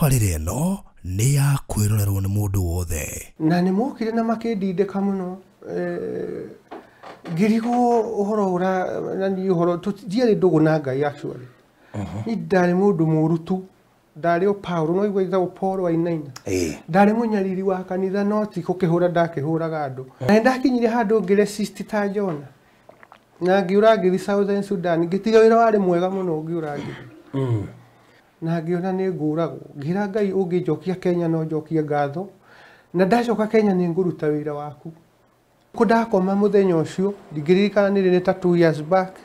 Tabarĩra ĩno nĩ ya kwĩrorerwo nĩ mũndũ wothe. Na nĩ mokire na makĩndindĩka mũno, ngĩrigwo ũhoro ũra na niĩ ũhoro ndiarĩ ndũgũ na Ngai actually. Niĩ ndarĩ mũndũ mũũru tu, ndarĩ o Paul, no igua ĩtagwo Paul Wainaina. Ndarĩ mũnyariri wa kanitha no ti gũkĩhũra ndakĩhũraga andũ. Na nĩ ndakinyire handũ ngĩresist ta Jona. Na ngĩũra ngĩthiĩ Southern Sudan, ngĩtiga wĩra warĩ mwega mũno ngĩũra ngĩthiĩ. Na ngĩona nĩ ngũragwo. Ngĩra Ngai ũngĩnjokia Kenya no njokie ngatho. Na ndacoka Kenya nĩ ngũruta wĩra waku. Kũ ndakoma mũthenya ũcio, ndingĩririkana nĩ rĩ, nĩ ta 2 years back.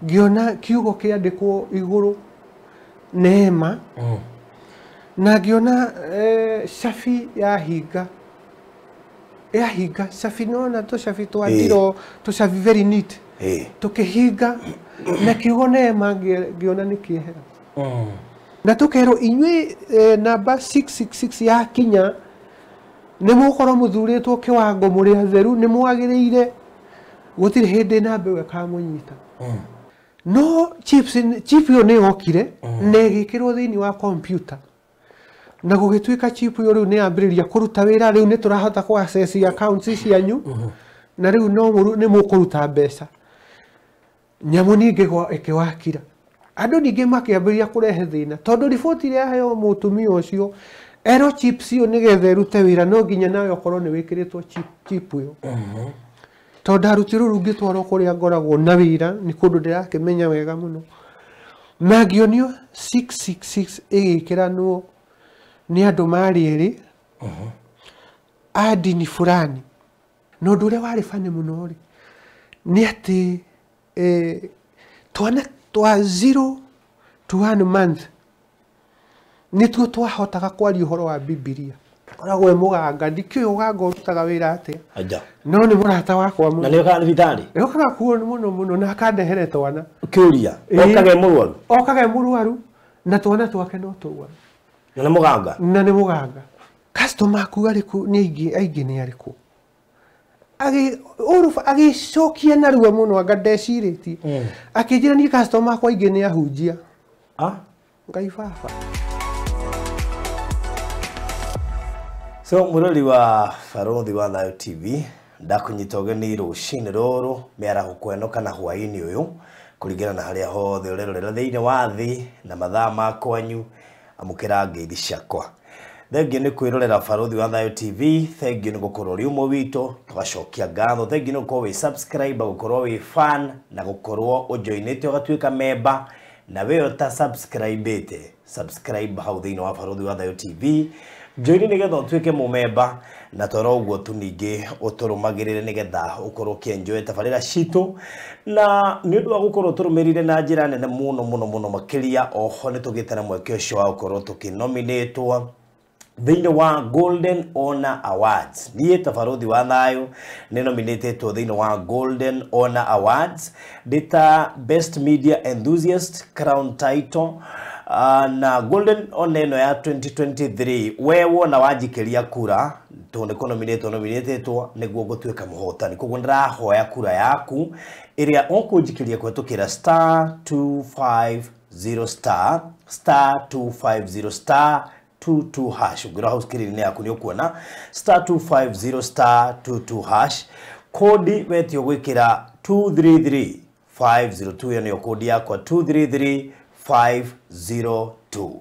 Ngĩona kiugo kĩandĩkwo igũrũ Neema. Na ngĩona cabi yahinga. Yahinga cabi, nona tũcabi twa ndiro, tũcabi very neat. Tũkĩhinga na kiugo Neema ngĩona nĩ kĩehera. Na tũkerwo inyuĩ namba 666 yakinya nĩ mũgũkorwo mũthurĩtwo kĩwango mũrĩ atheru, nĩ mwagĩrĩire, gũtirĩ hĩndĩ namba ĩyo ĩkamũnyita. No chip ĩyo nĩ yokire na ĩgĩkĩrwo thĩinĩ wa computer. Na gũgĩtuĩka chip ĩyo rĩu nĩ yambĩrĩria kũruta wĩra, rĩu nĩ tũrahota kũ access accounts cianyu, na rĩu no nĩ mũkũruta mbeca. Nyamũ ningĩ ĩkĩwakira. Andũ ningĩ makĩambĩrĩria kũrehe thĩna tondũ riboti ĩrĩa yaheo mũtumia ũcio erwo chips ĩyo nĩgetha ĩrute wĩra no nginya nawe ũkorwo nĩ wĩkĩrĩtwo chip ĩyo. Tondũ ndarutirwo rĩu ngĩtwarwo kũrĩa ngoragwo na wĩra nĩ kũndũ ndĩrakĩmenya wega mũno. Na ngĩonio 666 ĩgĩkĩranwo nĩ andũ marĩ erĩ a ndini fulani. Na ũndũ ũrĩa warĩ bani mũno rĩ nĩ atĩ twana twa 0 to 1 month nĩtuo twahotaga kwaria ũhoro wa Bibilia. Koragwo e mũganga, ndikĩũĩ ũganga ũrutaga wĩra atĩa. No nĩ mũrata wakwa mũno. Na nĩ okaga thibitarĩ? Okaga kuo mũno mũno na akandehere twana. Kĩũria, okaga e mũrwaru? Okaga e mũrwaru na twana twake no tũrwaru. Na nĩ mũganga? Na nĩ mũganga. Customer aku arĩkũ nĩ aingĩ, aingĩ nĩ arĩkũ? Agĩcokia narua mũno anga ndecirĩtie. Akĩnjĩra niĩ customer akwa aingĩ nĩ ahunjia. Ngai baba. So mũrori wa Barũthi wa Thayũ TV, ndakũnyita ũgeni rũcinĩ rũrũ mĩarahũko ĩno kana hwaĩ-inĩ ũyũ kũringana na harĩa hothe ũrerorera thĩinĩ wa thĩ na mathaa ma kwanyu, amũkĩra ngeithi ciakwa. Thengiũ nĩ kwĩrorera Barũthi wa Thayũ TV, thengiũ nĩ gũkorwo ũrĩ ũmwe witũ, tũgacokia ngatho, thengiũ nĩ gũkorwo wĩ subscriber, gũkorwo wĩ fan na gũkorwo ũjoinĩte ũgatuĩka member, na we ũta subscribe-ĩte, subscribe hau thĩinĩ wa Barũthi wa Thayũ TV. Join nĩgetha ũtuĩke mũmemba na toro ũguo tu ningĩ ũtũrũmagĩrĩre nĩgetha ũkorwo ũkĩenjoy tabarĩra citũ, na nĩ ũndũ wa gũkorwo tũrũmĩrĩire na njĩra nene mũno mũno mũno makĩria. Oho nĩ tũgĩte na mweke ũcio wa gũkorwo tũkĩnominĩtwo thĩinĩ wa Golden Honor Awards. Niĩ ta Barũthi wa Thayũ nĩ nominĩtĩtwo thĩinĩ wa Golden Honor Awards ndĩ ta Best Media Enthusiast Crown Title, na Golden Honor ĩno ya 2023 we wona wanjikĩria kura tondũ nĩ kũnominĩtwo nominĩtĩtwo nĩguo ngũtuĩka mũhotani. Koguo ndĩrahoya kura yaku ĩrĩa ũkũnjikĩria kũhetũkĩra star 250 star, star 250 star 22 hash. Ũngĩrora hau screen-inĩ yaku nĩ ũkuona star 250 star 22 hash. Kodi wetio gwĩkĩra 233502, ĩyo nĩyo kodi yakwa, 233502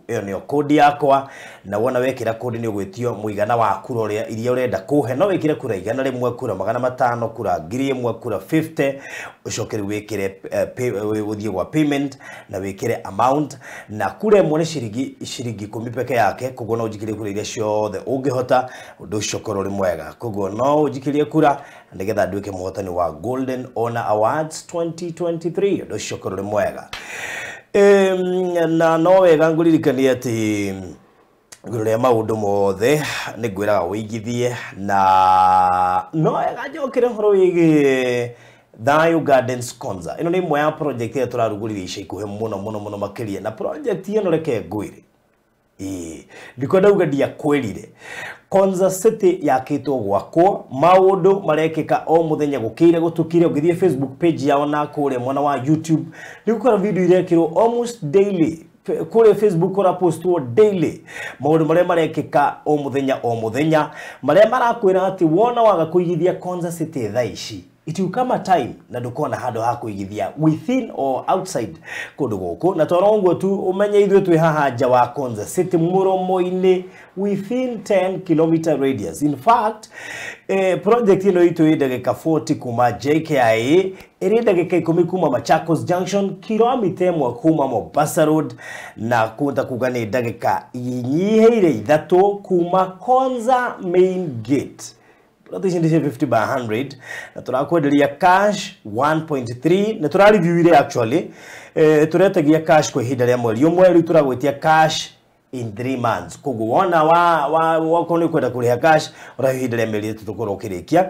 ĩyo nĩyo kodi yakwa. Na wona wekĩra kodi nĩ ũgwĩtio mũigana wa kura ũrĩa iria ũrenda kũhe. No wĩkĩre kura 100, kura 500, kura 1000, kura 50, ũcoke rĩu wĩkĩre, ũthiĩ gwa payment na wĩkĩre amount, na kura ĩmwe nĩ ciringi 10 peke yake. Koguo no ũnjikĩrie kura iria ciothe ũngĩhota, ũndũ ũcio ũkorwo ũrĩ mwega. Koguo no ũnjikĩrie kura nĩgetha nduĩke mũhotani wa Golden Honor Awards 2023, ũndũ ũcio ũkorwo ũrĩ mwega. Na no wega ngũririkanie atĩ igũrũ rĩa maũndũ mothe nĩ ngwĩraga ũigithie, na no wega njokere ũhoro wĩgiĩ Thayu Gardens Konza. Ĩno nĩ ĩmwe ya project ĩrĩa tũrarugũririe ica ikuhĩ mũno mũno mũno makĩria, na project ĩno reke ngwĩre, ndikwenda uga ndiakwĩrire. Konza City yakĩtwo gwakwo, maũndũ marekĩka o mũthenya gũkĩire gũtukire. Ũngĩthiĩ Facebook page yao na kũrĩa mwena wa YouTube nĩ ũgũkora video irekĩrwo almost daily. Kũrĩa Facebook ũrapostwo daily maũndũ marĩa marekĩka o mũthenya o mũthenya, marĩa marakwĩra atĩ wona waga kũigithia Konza City thaa ici, it will come a time na ndũkona handũ ha kũigithia within or outside kũndũ gũkũ. Na toro ũguo tu ũmenye ithuĩ twĩ haha nja wa Konza City mũromo-inĩ within 10 km radius. In fact, project ĩno itũ ĩ ndagĩka 40 kuma JKIA, ĩrĩ ndagĩka 10 kuma Machakos Junction, kilomita 1 kuma Mombasa Road, na kũnda kuga nĩ ndagĩka inyihĩire 3 kuma Konza main gate. Plot ici nĩ cia 50 by 100 na tũrakwenderia cash 1.3 na tũrareviewire actually, tũretagia cash kwa ihinda rĩa mweri ũmwe, rĩu tũragwĩtia cash in 3 months. Koguo wona wa wakorwo nĩ ũkwenda kũrĩha cash ũrahe ihinda rĩa mĩeri 3 tũkorwo ũkĩrĩkia.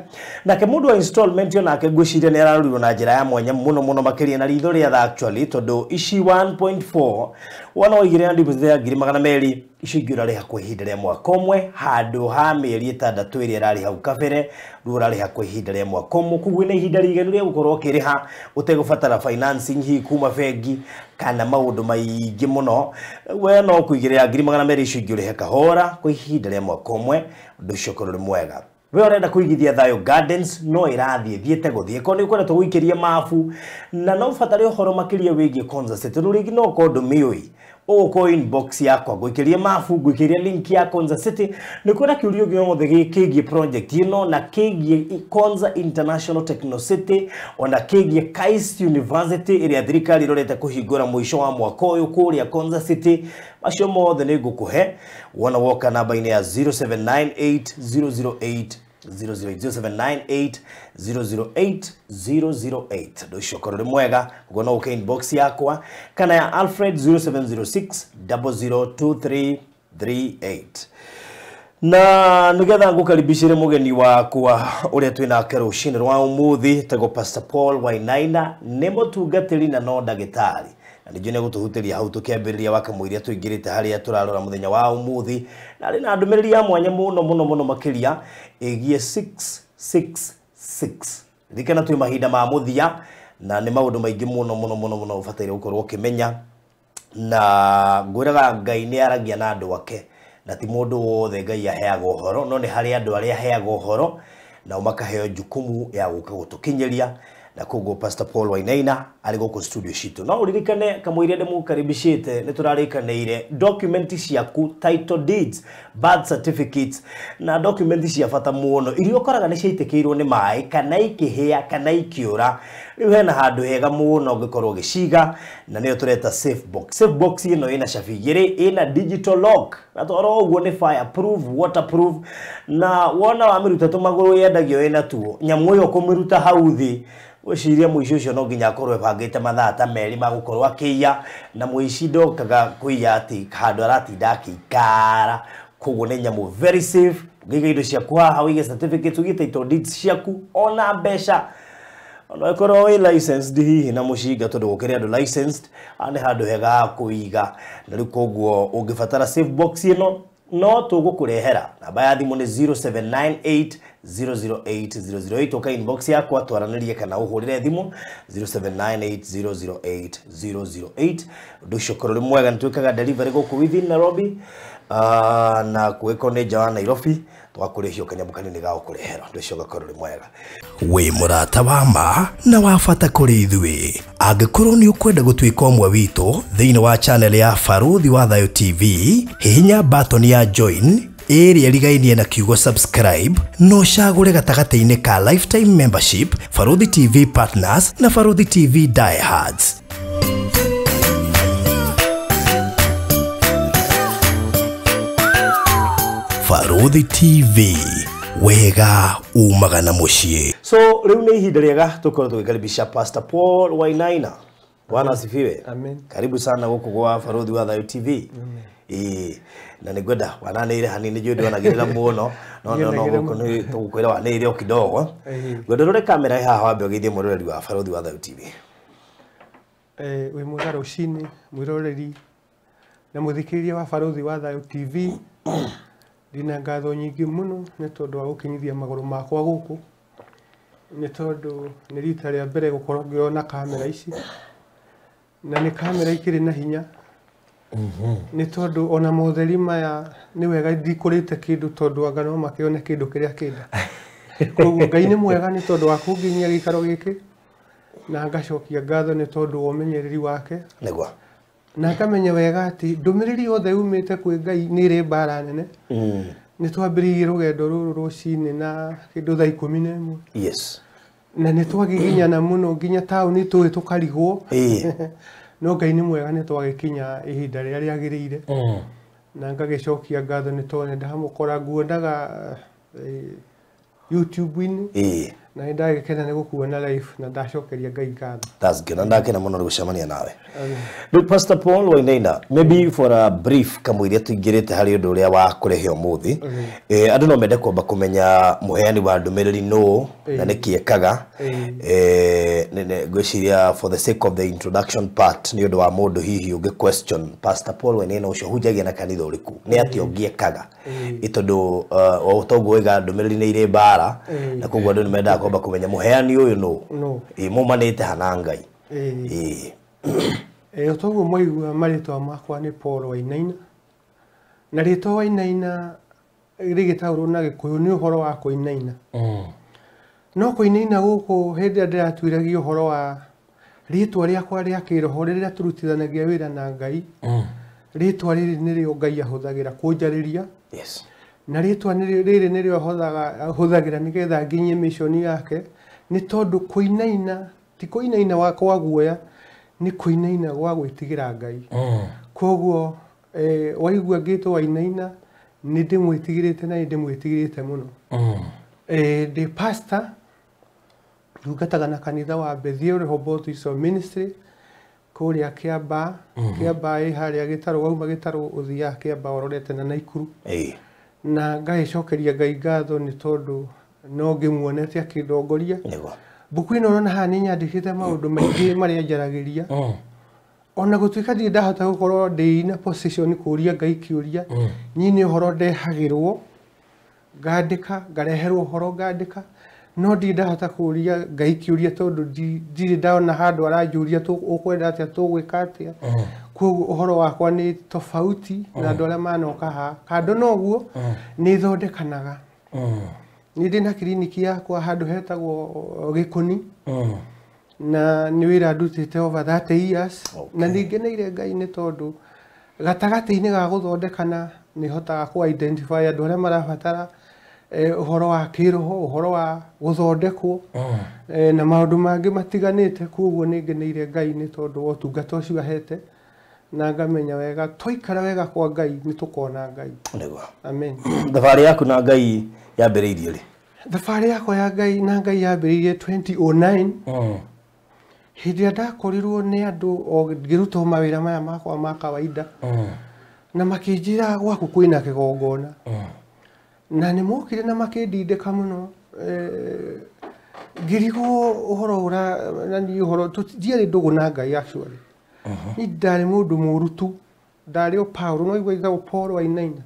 Nake mũndũ wa installment yo nake ngwĩciria nĩ ararurirwo na njĩra ya mwanya mũno mũno makĩria na ritho rĩa tha actually, tondũ ici 1.4 wona waigĩrĩra deposit ya 200,000, icio ingĩ ũrarĩha kwa ihinda rĩa mwaka ũmwe handũ ha mĩeri 6 ĩrĩa ĩrarĩ hau kabere, rĩu ũrarĩha kwa ihinda rĩa mwaka ũmwe. Koguo nĩ ihinda rĩiganu rĩa gũkorwo ũkĩrĩha ũtegũbatara financing hihi kuma bengi kana maũndũ maingĩ mũno. We no kũigĩrĩra 200,000 icio ingĩ ũrĩhe kahora kwa ihinda rĩa mwaka ũmwe, ũndũ ũcio ũkorwo ũrĩ mwega. We ũrenda kũigithia Thayo Gardens no ĩrathiĩ thiĩte gũthiĩ, korwo nĩ ũkoretwo gũikĩria mabu na no ũbatare ũhoro makĩria wĩgiĩ Konza City, rĩu rĩngĩ no ũkorwo ndũmĩũĩ, ũgũkorwo inbox yakwa ngũikĩrie mabu, ngũikĩrie link ya Konza City. Nĩ kwĩna kĩũria gĩothe kĩgiĩ project ĩno na kĩgiĩ Konza International Techno City, ona kĩgiĩ KAIST University ĩrĩa thirikari ĩrorete kũhingũra mũico wa mwaka ũyũ kũrĩa Konza City. Macio mothe nĩ ngũkũhe wona woka namba-inĩ ya 0798 008 008 0798 008 008. Ũndũ ũcio ũkorwo ũrĩ mwega. Ũguo no ũke inbox yakwa kana ya Alfred 0706 002338. Na nigetha ngũkaribicĩre mũgeni wakwa ũrĩa twĩnake rũcinĩ rwa ũmũthĩ, etagwo Pastor Paul Wainaina, nĩ mũtungatĩri na no ndagĩtarĩ, na ningĩ nĩ gũtũhutĩria hau tũkĩambĩrĩria wakamũiria tũingĩrĩte harĩa tũrarora mũthenya wa ũmũthĩ, na arĩ na ndũmĩrĩri ya mwanya mũno mũno mũno makĩria ĩgiĩ 666. Ririkana twĩ mahinda ma mũthia na nĩ maũndũ maingĩ mũno mũno mũno mũno ũbataire gũkorwo ũkĩmenya, na ngwĩraga Ngai nĩ aragia na andũ ake, na ti mũndũ wothe Ngai aheaga ũhoro, no nĩ harĩ andũ arĩa aheaga ũhoro nao makaheo jukumu ya gũka gũtũkinyĩria. Na koguo Pastor Paul Wainaina arĩ gũkũ studio citũ. No ũririkane kamũiria ndĩmũkaribicĩte nĩ tũrarĩkanĩire document ciaku, title deeds, birth certificates na document cia bata mũno iria ũkoraga nĩ ciaitĩkĩirwo nĩ maĩ kana ikĩhĩa kana ikĩũra. Rĩu hena handũ hega mũno ũngĩkorwo ũgĩciga, na nĩyo tũreta safe box. Safe box ĩno ĩna cabi igĩrĩ, ĩna digital lock, na toro ũguo nĩ fireproof, waterproof, na wona wamĩruta tũmagũrũ yendagio ĩna tuo nyamũ ĩyo kũmĩruta hau thĩ gwĩciria mũici ũcio no nginya akorwo ebangĩte mathaa ta merĩ ma gũkorwo akĩiya, na mũici ndokaga kũiya atĩ handũ aratinda akĩikara. Koguo nĩ nyamũ very safe. Ũngĩiga indo ciaku haha, ũige certificate, ũige title deeds ciaku, ona mbeca ona ĩkorwo wĩ licensed hihi na mũcinga, tondũ gũkĩrĩ andũ licensed, haha nĩ handũ hega ha kũiga. Na rĩu koguo ũngĩbatara safe box ĩno no tũgũkũrehera. Namba ya thimũ nĩ 0798 008 008. Ũka inbox yakwa twaranĩrie kana ũhũrĩre thimũ 0798 008 008. Ũndũ ũcio ũkorwo ũrĩ mwega. Nĩ twĩkaga delivery gũkũ within Nairobi, na kũgĩkorwo nĩ nja wa Nairobi tũgakũrĩhio kanyamũ kanini ga gũkũrehera. Ũndũ ũcio ũgakorwo ũrĩ mwega. Wĩ mũrata wa ma na wa bata kũrĩ ithuĩ. Angĩkorwo nĩ ũkwenda gũtuĩka ũmwe witũ thĩinĩ wa channel ya Barũthi wa Thayo TV, hihinya button ya join ĩrĩa ĩrigainie na kiugo subscribe, no ũcagũre gatagatĩ-inĩ ka lifetime membership, Barũthi TV Partners na Barũthi TV Diehards. Barũthi TV, wega umaga na mũciĩ. So rĩu nĩ ihinda rĩega tũkorwo tũgĩkaribisha Pastor Paul Wainaina. Bwana asifiwe. Amen. Karibu sana gũkũ gwa Barũthi wa Thayo TV. Ĩĩ, na nĩ ngwenda wananĩire hanini, njũĩ ndwanagĩrĩra mũno, no no no gũkũ nĩ tũgũkwĩra wanĩire o kidogo. Ngwenda ũrore kamera haha wambe ũgeithie mwĩroreri wa Barũthi wa Thayo TV. Wĩ mwega rũcinĩ mwĩroreri na mũthikĩrĩria wa Barũthi wa Thayo TV. Ndĩna ngatho nyingĩ mũno nĩ tondũ wa gũkinyithia magũrũ makwa gũkũ, nĩ tondũ nĩ rita rĩa mbere gũkorwo ngĩona kamera ici, na nĩ kamera ikĩrĩ na hinya. Nĩ tondũ ona motheri maya nĩ wega ndikũrĩte kĩndũ tondũ anga no makĩone kĩndũ kĩrĩa kĩnda. Koguo Ngai nĩ mwega nĩ tondũ wa kũnginyia gĩikaro gĩkĩ na ngacokia ngatho nĩ tondũ wa ũmenyereri wake. Nĩguo. Na ngamenya wega atĩ ndũmĩrĩri yothe yumĩte kwĩ Ngai nĩ ĩrĩ mbara nene. Nĩ twambĩrĩirie rũgendo rũrũ rũcinĩ na kĩndũ thaa 11. Yes. Na nĩ twagiginyana mũno nginya taũni tũĩ tũkarigwo. No Ngai nĩ mwega nĩ twagĩkinya ihinda rĩrĩa rĩagĩrĩire. Na ngagĩcokia ngatho nĩ tondũ nĩ ndamũkora nguonaga YouTube-inĩ. Na nĩ ndagĩkena nĩ gũkuona live na ndacokeria Ngai ngatho. That's good. Na ndakena mũno nĩ gũcemania nawe. Rĩu Pastor Paul Wainaina, maybe for a brief kamũiria tũingĩrĩte harĩ ũndũ ũrĩa wa kũrehe ũmũthĩ. Andũ no mende kwamba kũmenya mũheani wa ndũmĩrĩri nũ na nĩkĩ ekaga. Ngwĩciria for the sake of the introduction part nĩ ũndũ wa mũndũ hihi ũngĩ question Pastor Paul Wainaina ũcio hunjagia na kanitha ũrĩkũ, nĩ atĩa ũngĩ ekaga. Tondũ o toguo waiga ndũmĩrĩri nĩ irĩ mbara na koguo andũ nĩ mendaga kwamba kũmenya mũheani ũyũ nũ. Mumanĩte hana Ngai. Toguo mwaigua marĩtwa makwa nĩ Paul Wainaina. Na rĩtwa Wainaina rĩgĩtaũrwo na Gĩkũyũ nĩ ũhoro wa kũinaina. No kũinaina gũkũ hĩndĩ ĩrĩa ndĩratuĩragia ũhoro wa rĩtwa rĩakwa rĩa kĩroho rĩrĩa tũrutithanagia wĩra na Ngai. Rĩtwa rĩrĩ nĩrĩo Ngai ahũthagĩra kũnjarĩria. Yes. Na rĩtwa rĩrĩ nĩrĩo ahũthagĩra nĩgetha nginyie mission yake nĩ tondũ kũinaina ti kũinaina kwa guoya nĩ kũinaina gwa gwĩtigĩra Ngai. Koguo waigua ngĩtwo Wainaina nĩ ndĩmwĩtigĩrĩte na nĩ ndĩmwĩtigĩrĩte mũno. Ndĩ pastor ndungataga na kanitha wa Bethel Rehoboth Israel Ministry kũrĩa Kĩambaa. Kĩambaa ĩ harĩa Gĩtarũ, wauma Gĩtarũ ũthiaga Kĩambaa ũrorete na Naikuru. Na ngagĩcokeria Ngai ngatho nĩ tondũ no ngĩmuonete akĩndongoria. Mbuku ĩno ũrona haha nĩ nyandĩkĩte maũndũ maingĩ marĩa njaragĩria. Ona gũtuĩka ndirĩ ndahota gũkorwo ndĩ in a position kũũria Ngai kĩũria, niĩ nĩ ũhoro ndehagĩrwo ngandĩka, ngareherwo ũhoro ngandĩka, no ndirĩ ndahota kũũria Ngai kĩũria tondũ ndirĩ ndona handũ aranjũria ũkwenda atĩa, tũgwĩka atĩa. Koguo ũhoro wakwa nĩ tofauti na andũ arĩa manoka haha. Kando na ũguo nĩ thondekanaga. Nĩ ndĩ na kiriniki yakwa handũ hetagwo Gĩkũni. Na nĩ wĩra ndutĩte over 30 years. Na nĩ ngeneire Ngai nĩ tondũ gatagatĩ-inĩ ga gũthondekana nĩ hotaga kũ identify andũ arĩa marabatara ũhoro wa kĩroho, ũhoro wa gũthondekwo na maũndũ mangĩ matiganĩte. Koguo nĩ ngeneire Ngai nĩ tondũ wa ũtungata ũcio ahete na ngamenya wega twaikara wega kwa Ngai nĩ tũkona Ngai. Nĩguo. Amen. Thabarĩ yaku na Ngai yambĩrĩirie rĩ? Thabarĩ yakwa ya Ngai na Ngai yambĩrĩirie 2009. Hĩndĩ ĩrĩa ndakorirwo nĩ andũ o ngĩruta mawĩra maya makwa ma kawaida. Na makĩnjĩra gwaku kwĩna kĩgongona. Na nĩ mokire na makĩndindĩka mũno. Ngĩrigwo ũhoro ũra na niĩ ũhoro ndiarĩ ndũgũ na Ngai actually. Niĩ ndarĩ mũndũ mũũru tu. Ndarĩ o Paul, no igua ĩtagwo Paul Wainaina.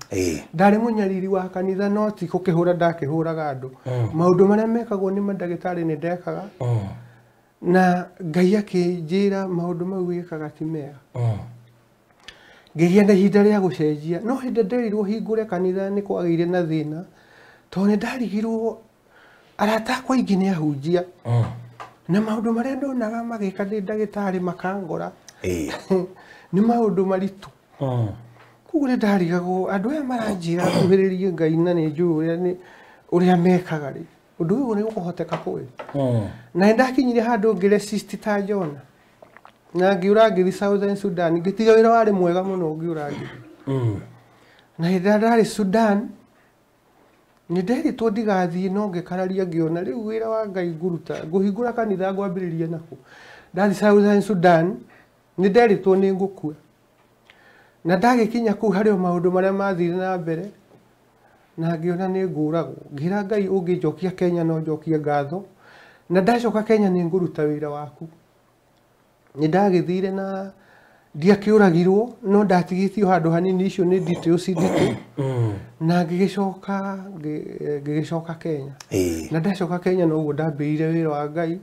Ndarĩ mũnyariri wa kanitha no ti gũkĩhũra ndakĩhũraga andũ. Maũndũ marĩa mekagwo nĩ mandagĩtarĩ nĩ ndekaga. Na Ngai akĩnjĩra maũndũ mau wĩkaga ti mega. Ngĩgĩa na ihinda rĩa gũcenjia. No hĩndĩ nderirwo hingũre kanitha nĩ kwagĩire na thĩna tondũ nĩ ndarigirwo arata akwa aingĩ nĩ ahunjia. Na maũndũ marĩa ndonaga magĩka ndĩ ndagĩtarĩ makangora. Nĩ maũndũ maritũ. Koguo nĩ ndarigagwo andũ aya maranjĩra nguhĩrĩrie Ngai na nĩ njũĩ ũrĩa mekaga rĩ, ũndũ ũyũ nĩ ũkũhoteka kweli. Na nĩ ndakinyire handũ ngĩresist ta Jona. Na ngĩũra ngĩthiĩ Southern Sudan, ngĩtiga wĩra warĩ mwega mũno ngĩũra ngĩthiĩ. Na hĩndĩ ĩrĩa ndarĩ Sudan nĩ nderirwo ndigathiĩ no ngĩkararia ngĩona rĩu wĩra wa Ngai ngũruta, ngũhingũra kanitha ngwambĩrĩria nakũ. Ndathiĩ Southern Sudan nĩ nderirwo nĩ ngũkua. Na ndagĩkinya kũu harĩ o maũndũ marĩa mathire na mbere na ngĩona nĩ ngũragwo. Ngĩra Ngai ũngĩnjokia Kenya no njokie ngatho. Na ndacoka Kenya nĩ ngũruta wĩra waku. Nĩ ndagĩthire na ndiakĩũragirwo no ndatigĩtio handũ hanini, icio nĩ details nditũ. Na ngĩgĩcoka Kenya. Na ndacoka Kenya noguo ndambĩrĩirie wĩra wa Ngai.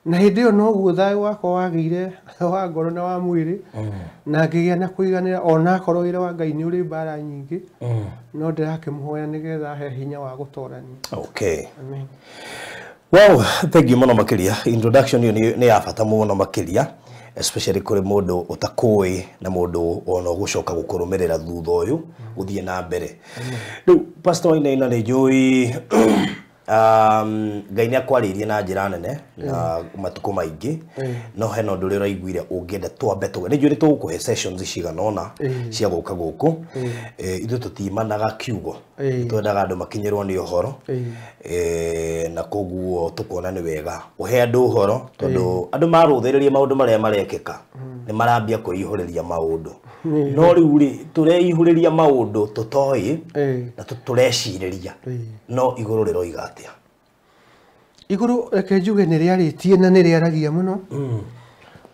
Na hĩndĩ ĩyo noguo thayũ wakwa wagĩire wa ngoro na wa mwĩrĩ, na ngĩgĩa na kũiganĩra onakorwo wĩra wa Ngai nĩ ũrĩ mbara nyingĩ, no ndĩrakĩmũhoya nĩgetha ahe hinya wa gũtorania. Okay. Amen. Wow, thank you mũno makĩria. Introduction ĩyo nĩ ya bata mũno makĩria, especially kũrĩ mũndũ ũtakũĩ na mũndũ ona ũgũcoka gũkũrũmĩrĩra thutha ũyũ gũthiĩ na mbere. Rĩu Pastor Wainaina nĩ njũĩ Ngai nĩ akwarĩirie na njĩra nene na matukũ maingĩ, no hena ũndũ ũrĩa ũraiguire ũngĩenda twambe tũge. Nĩ njũĩ nĩ tũgũkũhe sessions cigana ũna cia gũka gũkũ. Ithuĩ tũtimanaga kiugo, twendaga andũ makinyĩrwo nĩ ũhoro, na koguo tũkona nĩ wega ũhe andũ ũhoro, tondũ andũ marũthĩrĩria maũndũ marĩa marekĩka nĩ marambia kwĩihũrĩria maũndũ. No rĩu rĩ, tũreihũrĩria maũndũ tũtoĩ na tũrecirĩria, no igũrũ rĩroiga atĩa? Igũrũ reke njuge nĩ rĩarĩtie na nĩ rĩaragia mũno.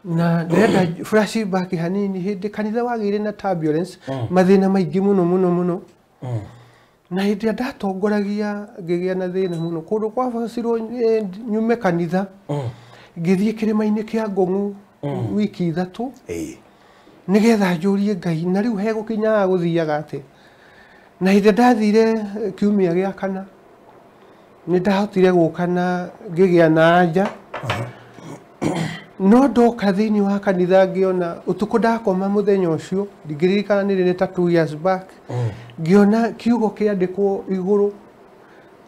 Na ndĩrenda flashback hanini hĩndĩ kanitha wagĩire na turbulence, mathĩna maingĩ mũno mũno mũno. Na hĩndĩ ĩrĩa ndatongoragia ngĩgĩa na thĩna mũno, kũndũ kwabacirwo nyume kanitha ngĩthiĩ kĩrĩma-inĩ kĩa Ngong'u wiki 3 nĩgetha njũrie Ngai na rĩu hegũkinyaga gũthiaga atĩa. Na hĩndĩ ndathire kiumia gĩa kana nĩ ndahotire gũka na ngĩgĩa na anja. No ndoka thĩinĩ wa kanitha ngĩona ũtukũ ndakoma mũthenya ũcio, ndingĩririkana nĩ rĩ, nĩ ta 2 years back, ngĩona kiugo kĩandĩkwo igũrũ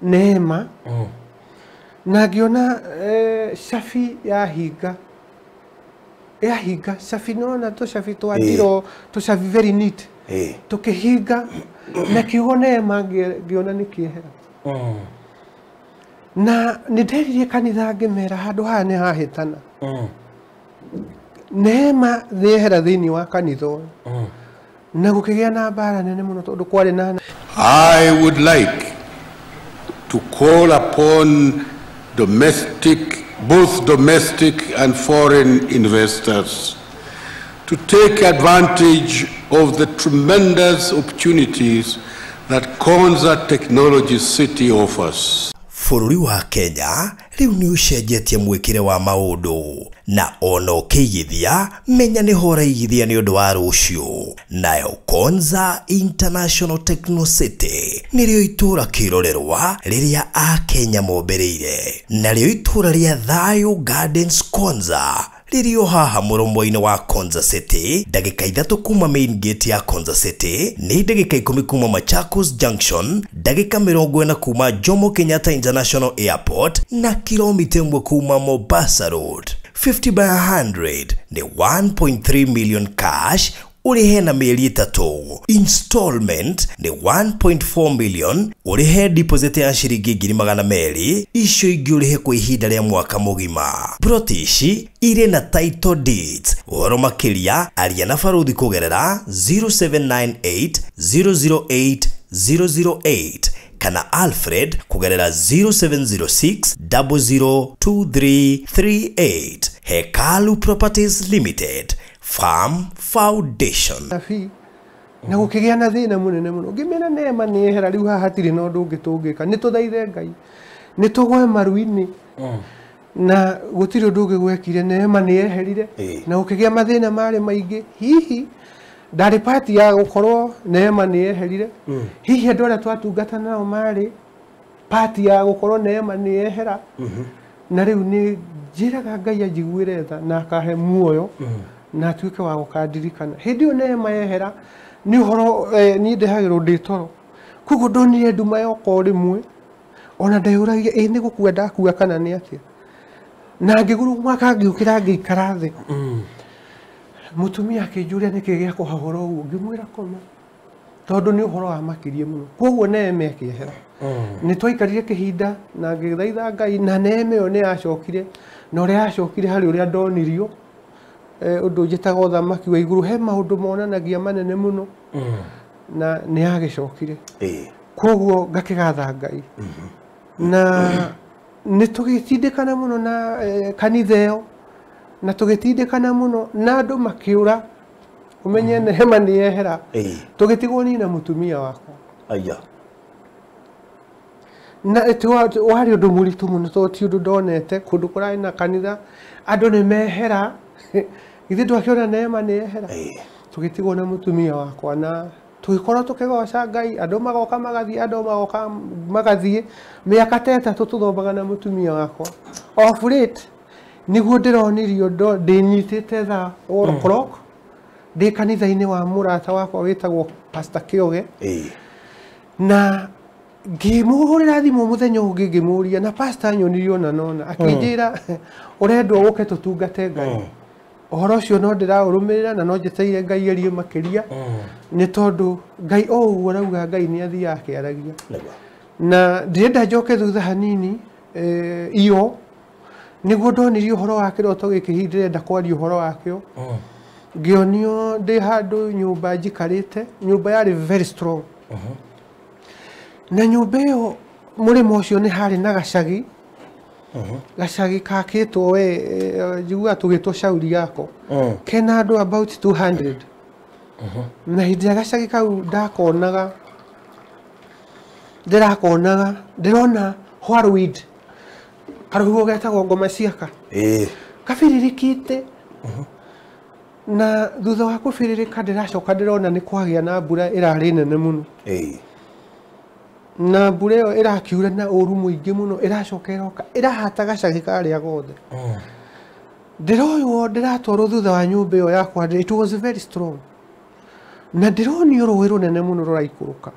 neema, na ngĩona cabi yahinga cabi, nona tũcabi twa ndiro, tũcabi very neat, tũkĩhinga na kiugo neema ngĩona nĩ kĩehera. Na nĩ nderirie kanitha ngĩmera handũ haha nĩ hahĩtana. Neema nĩyehera thĩinĩ wa kanitha ũyũ. Na gũkĩgĩa na mbara nene mũno tondũ kwarĩ na I would like to call upon both domestic and foreign investors to take advantage of the tremendous opportunities that Konza Technology City offers. Bũrũri wa Kenya rĩu nĩ ũcenjetie mwĩkĩre wa maũndũ, na ona ũkĩigithia menya nĩ ho ũraigithia nĩ ũndũ wa rũciũ. Nayo Konza International Techno City nĩrĩo itũũra kĩrorerwa rĩrĩa Akenya mombĩrĩire, narĩo itũũra rĩa Thayo Gardens Konza rĩrĩ o haha mũromo-inĩ wa Konza City, ndagĩka 3 kuma main gate ya Konza City, nĩ ndagĩka 10 kuma Machakos Junction, ndagĩka 40 kuma Jomo Kenyatta International Airport, na kilomita 1 kuma Mombasa Road. 50 by 100 ni 1.3 million cash ũrĩhe na mĩeri 3. Installment ni 1.4 million ũrĩhe deposit ya ciringi 200,000, icio ingĩ ũrĩhe kwa ihinda rĩa mwaka mũgima. Plot ici irĩ na title deeds. Ũhoro makĩria aria na Baruthi kũgerera 0798 008 008 kana Alfred kũgerera 0706 002338. Hekalu Properties Limited, Farm Foundation. Na gũkĩgĩa na thĩna mũnene mũno, ngĩmera neema nĩyehera rĩu haha hatirĩ na ũndũ ũngĩ tũngĩka, nĩ tũthaithe Ngai, nĩ tũgwe maru-inĩ, na gũtirĩ ũndũ ũngĩ gwekire, neema nĩyeherire, na gũkĩgĩa mathĩna marĩ maingĩ. Hihi ndarĩ pati ya gũkorwo neema nĩyeherire, hihi andũ arĩa twatungata nao marĩ pati ya gũkorwo neema nĩyehera. Na rĩu nĩ njĩraga Ngai anjiguĩre tha na akahe muoyo na atuĩke wa gũkandirikana. Hĩndĩ ĩyo neema yehera nĩ ũhoro niĩ ndehagĩrwo ndĩ toro, koguo ndonire nduma yoka o rĩmwe, ona ndeyũragia ĩ nĩ gũkua ndakua kana nĩ atĩa. Na ngĩgũrũ mwaka ngĩũkĩra ngĩikara thĩ, mũtumia akĩnjũria nĩkĩ gĩa kũhahũra ũguo, ngĩmwĩra koma, tondũ nĩ ũhoro wa makirie mũno. Koguo neema ĩkĩehera. Nĩ twaikarire kĩhinda na ngĩthaitha Ngai, na neema ĩyo nĩ yacokire, na ũrĩa yacokire harĩ ũrĩa ndonirio ũndũ njĩtaga ũthamaki wa igũrũ, he maũndũ monanagia manene mũno, na nĩ yagĩcokire. Koguo ngakĩgatha Ngai. Na nĩ tũgĩtindĩkana mũno na kanitha ĩyo, na tũgĩtindĩkana mũno na andũ makĩũra, ũmenye neema nĩ yehera, tũgĩtigwo niĩ na mũtumia wakwa. Aya. Na warĩ ũndũ mũritũ mũno tondũ ti ũndũ ndonete kũndũ kũrarĩ na kanitha andũ nĩ mehera ithuĩ twakĩona neema nĩ yehera tũgĩtigwo na mũtumia wakwa na tũgĩkorwo tũkĩgoca Ngai andũ magoka magathiĩ andũ magoka magathiĩ mĩaka ta ĩtatũ tũthomaga na mũtumia wakwa off late nĩguo ndĩronirio ndĩnyitĩte thaa o'clock ndĩ kanitha-inĩ wa mũrata wakwa wĩtagwo Pastor Kĩoge na ngĩmũhũrĩra thimũ mũthenya ũngĩ ngĩmũria na pastor nyonirio na nona akĩnjĩra ũrendwo ũke tũtungate Ngai ũhoro ũcio no ndĩraũrũmĩrĩra na no njetereire Ngai arie makĩria nĩ tondũ Ngai o ũguo arauga Ngai nĩ athiaga akĩaragia na ndĩrenda njoke thutha hanini iyo nĩguo ndonirio ũhoro wa kĩroto gĩkĩ hihi ndĩrenda kwaria ũhoro wakĩo ngĩonio ndĩ handũ nyũmba njikarĩte nyũmba yarĩ very strong na nyũmba ĩyo mũrĩmo ũcio nĩ harĩ na gacagi gacagi kakĩtwo we njiguaga tũgĩtwo shauri yako kena andũ about 200 na hĩndĩ ĩrĩa gacagi kau ndakonaga ndĩrakonaga ndĩrona whirlwind karũhuho getagwo ngoma ciaka kabiririkĩte na thutha wa kũbirirĩka ndĩracoka ndĩrona nĩ kwagĩa na mbura ĩrarĩ nene mũno na mbura ĩyo ĩrakiura na ũru mũingĩ mũno ĩracoka ĩroka ĩrahata gacagi karĩa gothe ndĩroywo ndĩratwarwo thutha wa nyũmba ĩyo yakwa it was very strong na ndĩronio rũĩ rũnene mũno rũraikũrũka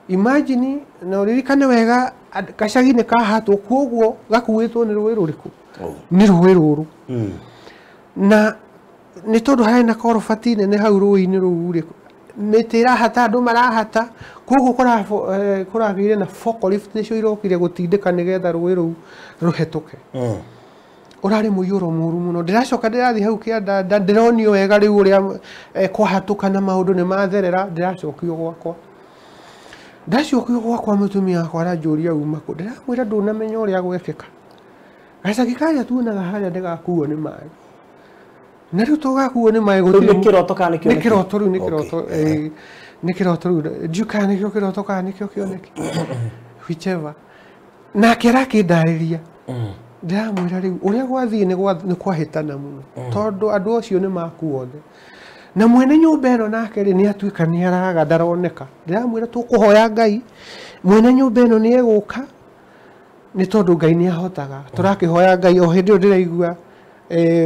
imagine na ũririkane wega gacagi nĩ kahatwo koguo gakuĩtwo nĩ rũĩ rũrĩkũ nĩ rũĩ rũrũ na nĩ tondũ harĩ na korobati nene hau rũĩ-inĩ rũu rĩ mĩtĩ ĩrahata andũ marahata koguo kũragĩire na forklift nĩcio irokire gũtindĩka nĩgetha rũĩ rũu rũhetũke ũrarĩ mũiyũro mũru mũno ndĩracoka ndĩrathiĩ hau kĩanda ndĩronio wega rĩu ũrĩa kwahatũka na maũndũ nĩ matherera ndĩracokio gwakwa ndacokio gwakwa mũtumia wakwa aranjũria uma kũ ndĩramwĩra ndũnamenya ũrĩa gwekĩka gacagi karĩa tuonaga harĩa nĩgakuo nĩ maĩ na rĩu tũgakuo nĩ maĩ gũtirĩ nĩ kĩroto kana nĩ kĩoneki nĩ kĩroto rĩu nĩ kĩroto nĩ kĩroto rĩu ndiũ kana nĩkĩo kĩroto kana nĩkĩo kĩoneki whichever nake arakĩndarĩria ndĩramwĩra rĩu ũrĩa gwathiĩ nĩ kwahĩtana mũno tondũ andũ acio nĩ makuo othe na mwene nyũmba ĩno nake rĩ nĩ atuĩka nĩ araga ndaroneka ndĩramwĩra tũkũhoya Ngai mwene nyũmba ĩno nĩ egũka nĩ tondũ Ngai nĩ ahotaga tũrakĩhoya Ngai o hĩndĩ ĩyo ndĩraigua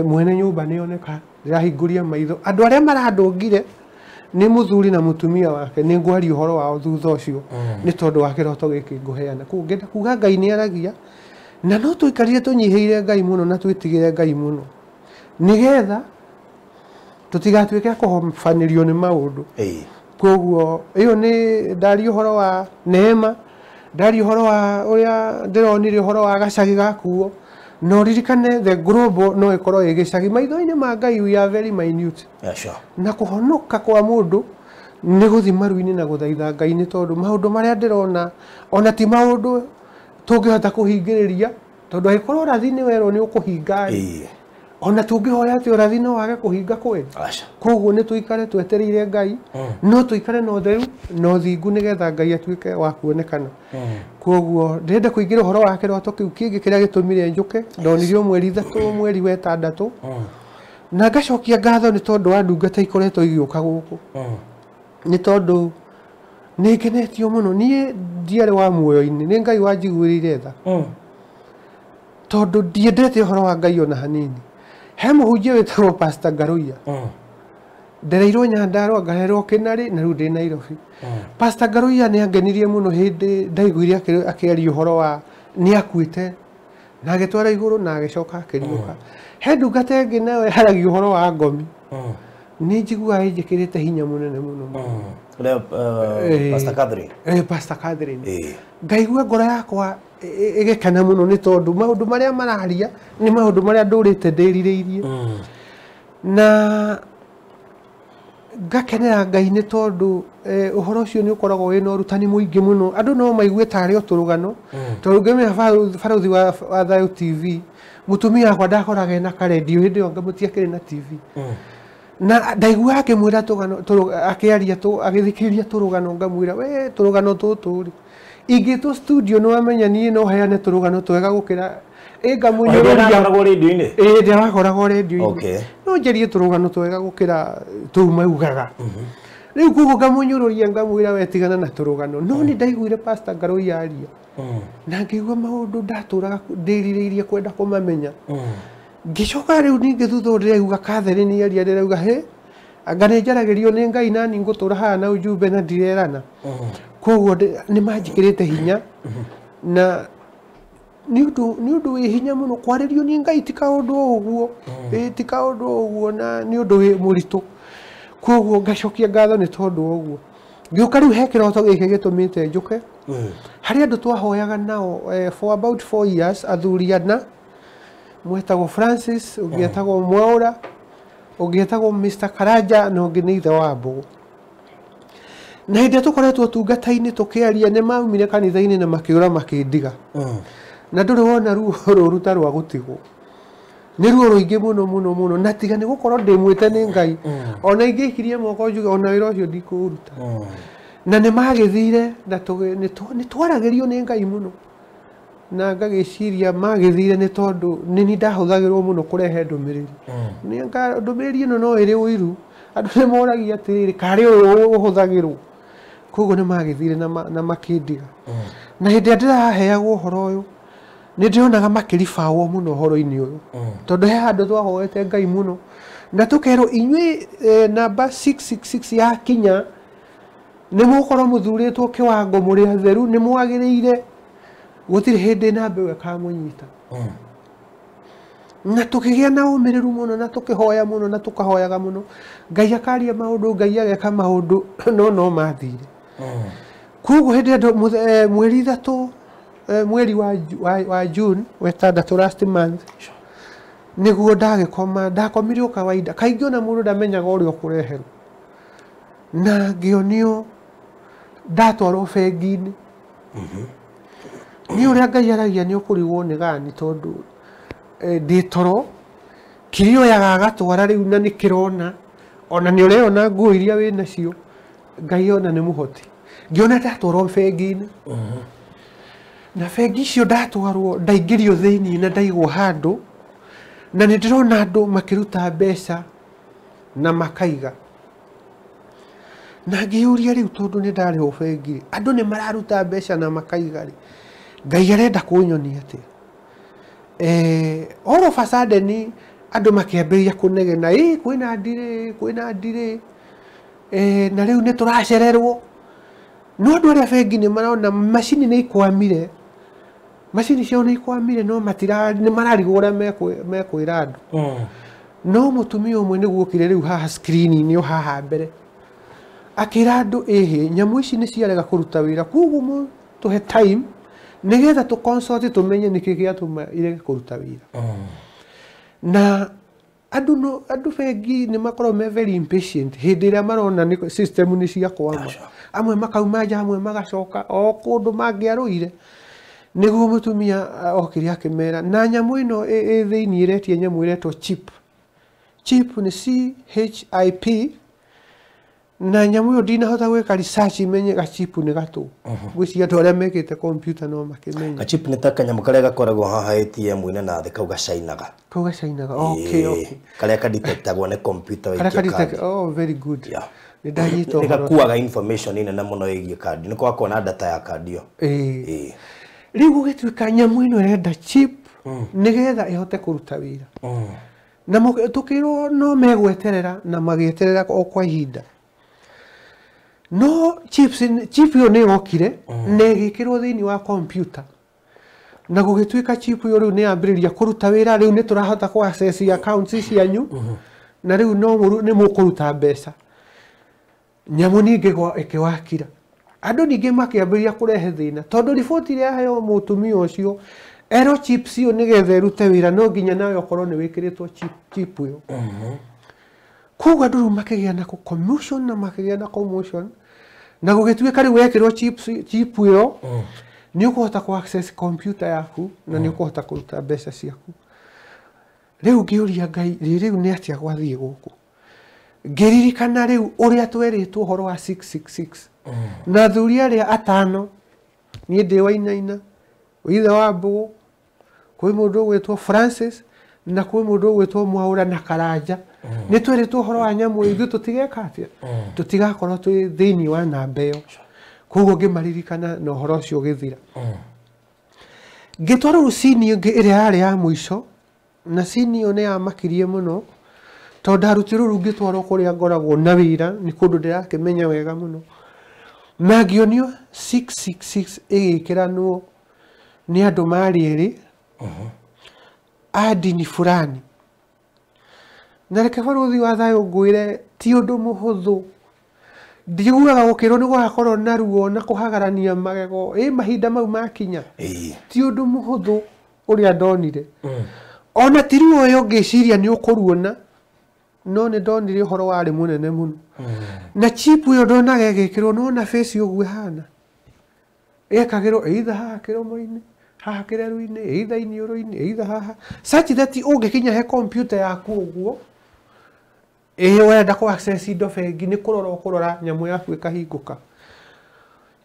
mwene nyũmba nĩ oneka ndĩrahingũria maitho andũ arĩa marandũngire nĩ mũthuri na mũtumia wake nĩ ngwaria ũhoro wao thutha ũcio nĩ tondũ wa kĩroto gĩkĩ ngũheana koguo ngenda kuga Ngai nĩ aragia na no tũikarire tũnyihĩire Ngai mũno na twĩtigĩre Ngai mũno nĩgetha tũtigatuĩke kũhobanĩrio nĩ maũndũ koguo ĩyo nĩ ndaria ũhoro wa neema ndaria ũhoro wa ũrĩa ndĩronire ũhoro wa gacagi gakuo no ririkane the global no ĩkorwo ĩ gĩcagi maitho-inĩ ma Ngai we are very minute. Yeah, sure. Na kũhonoka kwa mũndũ nĩ gũthiĩ maru-inĩ na gũthaitha Ngai nĩ tondũ maũndũ marĩa ndĩrona ona ti maũndũ tũngĩhota kũhingĩrĩria tondũ angĩkorwo ũrathi nĩ werwo nĩ ũkũhinga ona tũngĩhoya atĩ ũrathi no wage kũhinga kweli koguo nĩ tũikare twetereire Ngai no tũikare na ũtheru na ũthingu nĩgetha Ngai atuĩke wa kuonekana koguo ndĩrenda kũingĩra ũhoro wa kĩroto kĩu kĩngĩ kĩrĩa gĩtũmire njũke ndonirio mweri 3 mweri wa 6 na ngacokia ngatho nĩ tondũ wa ndungata ikoretwo igĩũka gũkũ nĩ tondũ nĩ ngenetio mũno niĩ ndiarĩ wa muoyo-inĩ nĩ Ngai wanjiguĩrĩire tha tondũ ndiendete ũhoro wa Ngai ona hanini he mũhunjia wĩtagwo Pastor Ngaruiya ndereirwo Nyandarua ngarerwo Kĩnarĩ na rĩu ndĩ Nairobi Pastor Ngaruiya nĩ angenirie mũno hĩndĩ ndaiguire akĩaria ũhoro wa nĩ akuĩte na agĩtwara igũrũ na agĩcoka akĩriũka he ndungata ĩngĩ nayo yaragia ũhoro wa ngomi nĩ njiguaga ĩnjĩkĩrĩte hinya mũnene mũno Pastor Catherine Pastor Catherine ngaigua ngoro yakwa ĩgĩkena mũno nĩ tondũ maũndũ marĩa mararia nĩ maũndũ marĩa ndũrĩte ndĩrirĩirie na ngakenera Ngai nĩ tondũ ũhoro ũcio nĩ ũkoragwo wĩna ũrutani mũingĩ mũno andũ no maigue tarĩ o tũrũgano tondũ ngĩmenya Barũthi wa Thayũ TV mũtumia wakwa ndakoraga ena karendio hĩndĩ ĩyo mũtiakĩrĩ na TV na ndaigua akĩmwĩra tũgano akĩaria agĩthikĩrĩria tũrũgano ngamwĩra we tũrũgano tũtũ rĩ Ingĩtwo studio nĩ wamenya niĩ no heane tũrũgano twega gũkĩra ĩngamũnyũrũria radio-inĩ. Ĩĩ ndĩrakoragwo radio-inĩ. Okay. No njarie tũrũgano twega gũkĩra tũu maugaga. Rĩu koguo ngamũnyũrũria ngamwĩra we tigana na tũrũgano. No nĩ ndaiguire Pastor Ngarũi aria. Na ngĩigua maũndũ ndatũraga ndĩrirĩirie kwenda kũmamenya. Ngĩcoka rĩu ningĩ thutha ũyũ ndĩraigua Catherine aria ndĩrauga he anga nĩ njaragĩrio nĩ Ngai nani ngũtũra haha na ujumbe na ndirerana. Koguo nĩ manjĩkĩrĩte hinya na nĩ ũndũ wĩ hinya mũno kwarĩrio nĩ Ngai ti kaũndũ o ũguo. Ĩĩ ti kaũndũ o ũguo na nĩ ũndũ wĩ mũritũ. Koguo ngacokia ngatho nĩ tondũ wa ũguo. Ngĩũka rĩu he kĩroto gĩkĩ gĩtũmĩte njũke. Harĩ andũ twahoyaga nao for about 4 years athuri ana mwetagwo Francis, ũngĩ etagwo Mwaura, ũngĩ etagwo Mr. Karanja na ũngĩ nĩ ithe wa Mbũgũ. Na hĩndĩ ĩrĩa tũkoretwo ũtungata-inĩ tũkĩaria nĩ maumire kanitha-inĩ na makĩũra makĩndiga. Na ndũrĩ wona ruo rũru ta rwa gũtigwo. Nĩ ruo rũingĩ mũno mũno mũno na tiga nĩ gũkorwo ndĩmwĩte nĩ Ngai. Ona ingĩikirie moko njuge ona wĩra ũcio ndikũũruta. Na nĩ magĩthire na nĩ twaragĩrio nĩ Ngai mũno. Na ngagĩciria magĩthire nĩ tondũ nĩ niĩ ndahũthagĩrwo mũno kũrehe ndũmĩrĩri. Ndũmĩrĩri ĩno no ĩrĩ ũiru. Andũ nĩ moragia atĩrĩrĩ karĩ ũyũ ũhũthagĩrwo. Koguo nĩ magĩthire na makĩndiga. Na hĩndĩ ĩrĩa ndĩraheagwo ũhoro ũyũ nĩ ndĩronaga makĩribawo mũno ũhoro-inĩ ũyũ. Tondũ he handũ twahoete Ngai mũno. Na tũkerwo inyuĩ namba 666 yakinya nĩ mũgũkorwo mũthurĩtwo kĩwango mũrĩ atheru nĩ mwagĩrĩire gũtirĩ hĩndĩ namba ĩyo ĩkamũnyita. Na tũkĩgĩa na ũmĩrĩru mũno na tũkĩhoya mũno na tũkahoyaga mũno. Ngai akaria maũndũ, Ngai ageka maũndũ no mathire. Koguo hĩndĩ ĩrĩa mweri ithatũ mweri wa June wetandatũ last month nĩguo ndagĩkoma ndakomire o kawaida. Kaingĩ ona mũndũ ndamenyaga ũrĩa ũkũreherwo. Na ngĩonio ndatwarwo bengi-inĩ. Nĩ ũrĩa Ngai aragia nĩ ũkũrigwo nĩ gani tondũ ndĩ toro kĩrĩa oyaga agatwara rĩu na nĩ kĩrona ona nĩ ũreyona nguo iria wĩ nacio Ngai ona nĩ mũhoti. Ngĩona ndatwarwo bengi-inĩ. Na bengi icio ndatwarwo ndaingĩrio thĩiniĩ na ndaigwo handũ na nĩ ndĩrona andũ makĩruta mbeca na makaiga. Na ngĩyũria rĩu tondũ nĩ ndarĩhwo bengi andũ nĩ mararuta mbeca na makaiga rĩ Ngai arenda kũnyonia atĩa. All of a sudden andũ makĩambĩrĩria kũnegena ĩ kwĩna ndirĩ kwĩna ndirĩ na rĩu nĩ tũracererwo. No andũ arĩa bengi nĩ marona macini nĩ ikwamire. Macini ciao nĩ ikwamire no nĩ mararigwo ũrĩa mekwĩra andũ. No mũtumia ũmwe nĩguo okire rĩu haha screen-inĩ o haha mbere. Akĩra andũ ĩhĩ nyamũ ici nĩ ciarega kũruta wĩra koguo tũhe time nĩgetha tũ consult tũmenye nĩkĩ gĩatũma irege kũruta wĩra. Na andũ bengi nĩ makoragwo me very impatient hĩndĩ ĩrĩa marona nĩ system nĩ ciakwama. Amwe makauma nja amwe magacoka o kũndũ mangĩarũire. Nĩguo mũtumia okire akĩmera na nyamũ ĩno ĩ thĩiniĩ ĩretia nyamũ ĩretwo chip. Chip nĩ CHIP na nyamũ ĩyo ndinahota gwĩka research menye gachip nĩ gatũ. Ngwĩciria andũ arĩa mekĩte computer no makĩmenye. Gachip nĩ ta kanyamũ karĩa gakoragwo haha ATM-inĩ na thĩ kau gacainaga. Kau gacainaga. Okay, okay. Karĩa kadetectagwo nĩ computer waikia kandi. Oh, very good. Nĩ ndanyita ũhoro. Nĩ gakuaga information nene mũno ĩgiĩ kandi. Nĩ kwakorwo na data ya kandi ĩyo. Ĩĩ. Rĩu gũgĩtuĩka nyamũ ĩno ĩrenda chip nĩgetha ĩhote kũruta wĩra. Na tũkĩrwo no megweterera na magĩeterera o kwa ihinda. No chip ĩyo nĩ yokire na ĩgĩkĩrwo thĩinĩ wa computer. Na gũgĩtuĩka chip ĩyo rĩu nĩ yambĩrĩria kũruta wĩra rĩu nĩ tũrahota kũ access accounts cianyu na rĩu no nĩ mũkũruta mbeca. Nyamũ ningĩ ĩkĩwakira. Andũ ningĩ makĩambĩrĩria kũrehe thĩna tondũ riboti ĩrĩa yaheo mũtumia ũcio erwo chips ĩyo nĩgetha ĩrute wĩra no nginya nawe ũkorwo nĩ wĩkĩrĩtwo chip ĩyo. Koguo andũ rĩu makĩgĩa na commotion na makĩgĩa na commotion na gũgĩtuĩka rĩu wekĩrwo chip ĩyo nĩ ũkũhota kũ access computer yaku na nĩ ũkũhota kũruta mbeca ciaku. Rĩu ngĩũria Ngai rĩu nĩ atĩa gwathiĩ gũkũ. Ngĩririkana rĩu ũrĩa twerĩtwo ũhoro wa 666 na athuri arĩa atano Niĩ ndĩ Wainaina, ithe wa Mbũgũ, kwĩ mũndũ ũgwĩtwo Francis na kwĩ mũndũ ũgwĩtwo Mwaũra na Karanja. Nĩ twerĩtwo ũhoro wa nyamũ ithuĩ tũtigeka atĩa, tũtigakorwo twĩ thĩinĩ wa namba ĩyo. Koguo ngĩmaririkana na ũhoro ũcio ũgĩthira. Ngĩtwarwo rĩu cini ĩngĩ ĩrĩa yarĩ ya mũico, na cini ĩyo nĩ yamakirie mũno tondũ ndarutirwo rĩu ngĩtwarwo kũrĩa ngoragwo na wĩra, nĩ kũndũ ndĩrakĩmenya wega mũno. Na ngĩonio 666 ĩgĩkĩranwo nĩ andũ marĩ erĩ a ndini fulani. Na reke barũthi wa thayũ ngwĩre ti ũndũ mũhũthũ. Ndiguaga gũkĩrwo nĩ gũgakorwo na ruo na kũhagarania magego ĩ mahinda mau makinya. Ti ũndũ mũhũthũ ũrĩa ndonire. Ona ti ruo ũyũ ngĩciria nĩ ũkũruona, no nĩ ndonire ũhoro warĩ mũnene mũno. Na chip ĩyo ndonaga ĩgĩkĩrwo nĩwona face ũguo ĩhana, ĩkagĩrwo either haha kĩromo-inĩ, haha kĩreru-inĩ, either iniũrũ-inĩ, either haha, such that ũngĩkinya he computer yaku ũguo ĩ ũrenda kũ access indo bengi nĩ kũrora ũkũrora nyamũ yaku ĩkahingũka.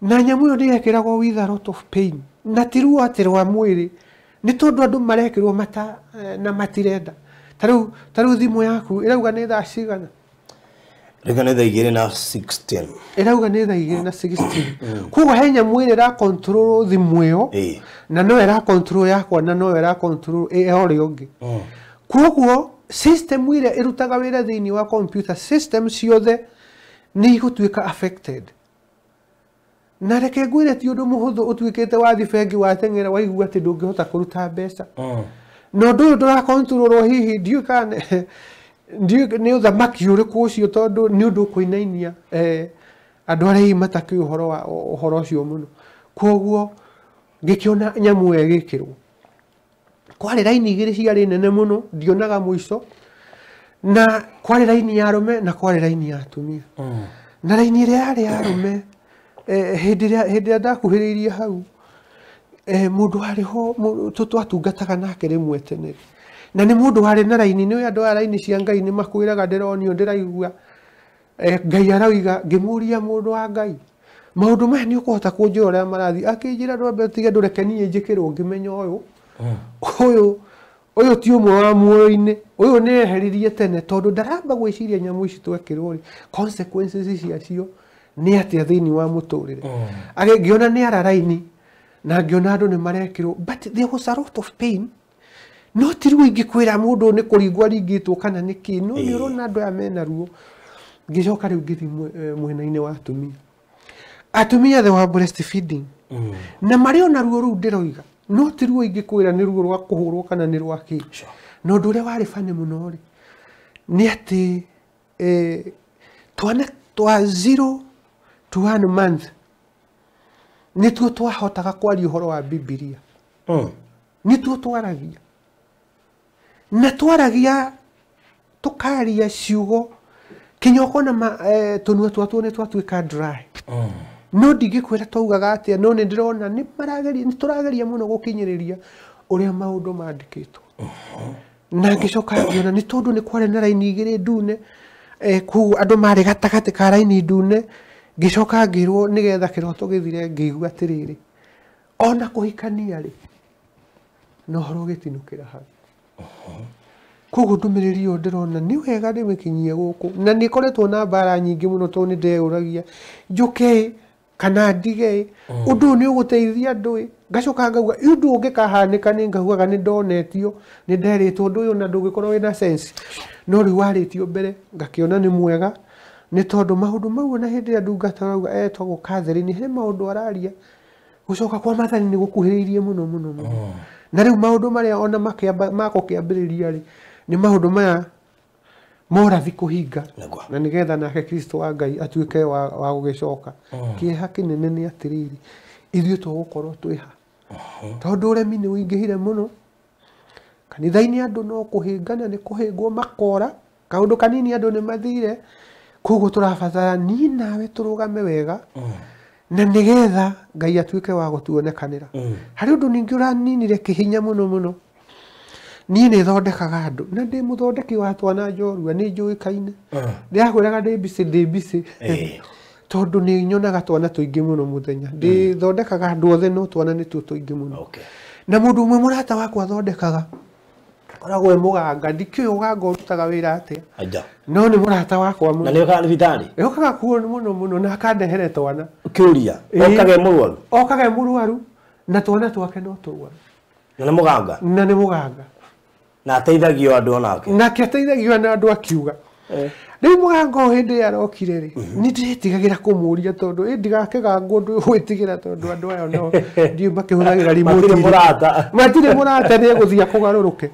Na nyamũ ĩyo nĩ yekĩragwo with a lot of pain, na ti ruo atĩ rwa mwĩrĩ, nĩ tondũ andũ marekĩrwo mata na matirenda. Ta rĩu thimũ yaku ĩrauga nĩ thaa cigana? Rĩu nĩ thaa 2:16. Ĩrauga nĩ thaa 2:16. Koguo he nyamũ ĩrĩa ĩra control thimũ ĩyo, na no ĩra control yakwa, na no ĩra control ya ũrĩa ũngĩ. Koguo system ĩrĩa ĩrutaga wĩra thĩinĩ wa computer system ciothe nĩ igũtuĩka affected. Na reke ngwĩre ti ũndũ mũhũthũ ũtuĩkĩte wathi bengi wateng'era waigua atĩ ndũngĩhota kũruta mbeca. Na ũndũ ũyũ ndũrakontrolwo hihi ndiũĩ kana nĩ ũthamaki ũrĩkũ ũcio, tondũ nĩ ũndũ ũkũinainia andũ arĩa hihi matakĩũĩ ũhoro wa ũhoro ũcio mũno. Koguo ngĩkĩona nyamũ ĩyo ĩgĩkĩrwo. Kwarĩ raini igĩrĩ ciarĩ nene mũno, ndionaga mũico, na kwarĩ raini ya arũme na kwarĩ raini ya atumia. Na raini ĩrĩa yarĩ ya arũme, hĩndĩ ĩrĩa ndakuhĩrĩirie hau, mũndũ warĩ ho twatungataga nake rĩmwe tene, na nĩ mũndũ warĩ na raini. Nĩ andũ a raini cia Ngai nĩ makwĩraga ndĩronio ndĩraigua Ngai arauga. Ngĩmũria mũndũ wa Ngai, maũndũ maya nĩ ũkũhota kũnjĩra ũrĩa marathiĩ? Akĩnjĩra ndwambe ũtige ndũreke niĩ njĩkĩrwo ngĩmenya ũyũ ũyũ ti ũmwe wa muoyo-inĩ, ũyũ nĩ eheririe tene, tondũ ndaramba gwĩciria nyamũ ici twekĩrwo rĩ consequences ciacio nĩ atĩa thĩinĩ wa mũtũrĩre. Ngĩona nĩ ara raini na ngĩona andũ nĩ marekĩrwo, but there was a lot of pain. No ti ruo ingĩkwĩra mũndũ nĩ kũringwo aringĩtwo kana nĩ kĩ, no nĩ ũrona andũ aya mena ruo. Ngĩcoka rĩu ngĩthiĩ mwena-inĩ wa atumia. Atumia they were breastfeeding, na marĩ ona ruo rũu ndĩroiga, no ti ruo ingĩkwĩra nĩ ruo rwa kũhũrwo kana nĩ rwa kĩ. Na ũndũ ũrĩa warĩ bani mũno rĩ nĩ atĩ twana twa 0 to 1 month nĩtuo twahotaga kwaria ũhoro wa Bibilia. Nĩtuo twaragia, na twaragia tũkaria ciugo kinya ũkona tũnua twatuo nĩ twatuĩka dry. No ndingĩkwĩra twaugaga atĩa, no nĩ ndĩrona nĩ tũrageria mũno gũkinyĩrĩria ũrĩa maũndũ mandĩkĩtwo. Na ngĩcoka ngĩona nĩ tondũ nĩ kwarĩ na raini igĩrĩ ndune, koguo andũ marĩ gatagatĩ ka raini ndune. Ngĩcoka ngĩrwo nĩgetha kĩroto gĩthire, ngĩigua atĩrĩrĩ, ona kũhikania rĩ na ũhoro ũgĩtinũkĩra hau. Koguo ndũmĩrĩri ĩyo ndĩrona nĩ wega ndĩmĩkinyie gũkũ, na nĩ ĩkoretwo na mbara nyingĩ mũno tondũ nĩ ndeyũragia njũke kana ndige, ũndũ ũyũ nĩ ũgũteithia andũ ĩ. Ngacoka ngauga ũndũ ũngĩkahanĩka nĩ ngaugaga nĩ ndonetio, nĩ nderĩtwo ũndũ ũyũ na ndũngĩkorwo wĩna sense. No rĩu warĩtio mbere ngakĩona nĩ mwega, nĩ tondũ maũndũ mau na hĩndĩ ĩrĩa ndungata arauga etagwo Catherine, he maũndũ araria gũcoka kwa Mathani nĩ gũkuhĩrĩirie mũno mũno mũno. Na rĩu maũndũ marĩa ona makũkĩambĩrĩria rĩ nĩ maũndũ maya morathi kũhinga, na nĩgetha nake Kristo wa Ngai atuĩke wa gũgĩcoka. Kĩeha kĩnene nĩ atĩrĩrĩ, ithuĩ tũgũkorwo twĩ ha? Tondũ ũremi nĩ ũingĩhire mũno kanitha-inĩ, andũ no kũhĩngana nĩ kũhĩngwo makora, kaũndũ kanini andũ nĩ mathire. Koguo tũrabatara niĩ nawe tũrũgame wega, na nĩgetha Ngai atuĩke wa gũtuonekanĩra. Harĩ ũndũ ningĩ ũraninire kĩhinya mũno mũno. Niĩ nĩ thondekaga andũ, na ndĩ mũthondeki wa twana njorua, nĩ njũĩkaine. Ndĩrakwĩraga ndĩ busy, ndĩ busy. Tondũ nĩ nyonaga twana tũingĩ mũno mũthenya. Ndĩthondekaga andũ othe no twana nĩtuo tũingĩ mũno. Okay. Na mũndũ ũmwe mũrata wakwa athondekaga akoragwo e mũganga, ndikĩũĩ ũganga ũrutaga wĩra atĩa. Aja. No nĩ mũrata wakwa mũno. Na nĩ ũkaga thibitarĩ? Okaga kuo mũno mũno na akandehere twana. Kĩũria, okaga e mũrwaru? Okaga e mũrwaru na twana twake no tũrwaru. Na nĩ mũganga? Na nĩ mũganga. Na ateithagio andũ onake? Nake ateithagio na andũ akiuga. Rĩu mũganga o hĩndĩ ĩrĩa arokire rĩ, nĩ ndĩretigagĩra kũmũria tondũ ĩ ndigakĩgangwo ũndũ gwĩtigĩra tondũ andũ aya no ndiũĩ makĩhũthagĩra remote. Matirĩ mũrata. Matirĩ mũrata nĩ egũthiĩ akũgarũrũke.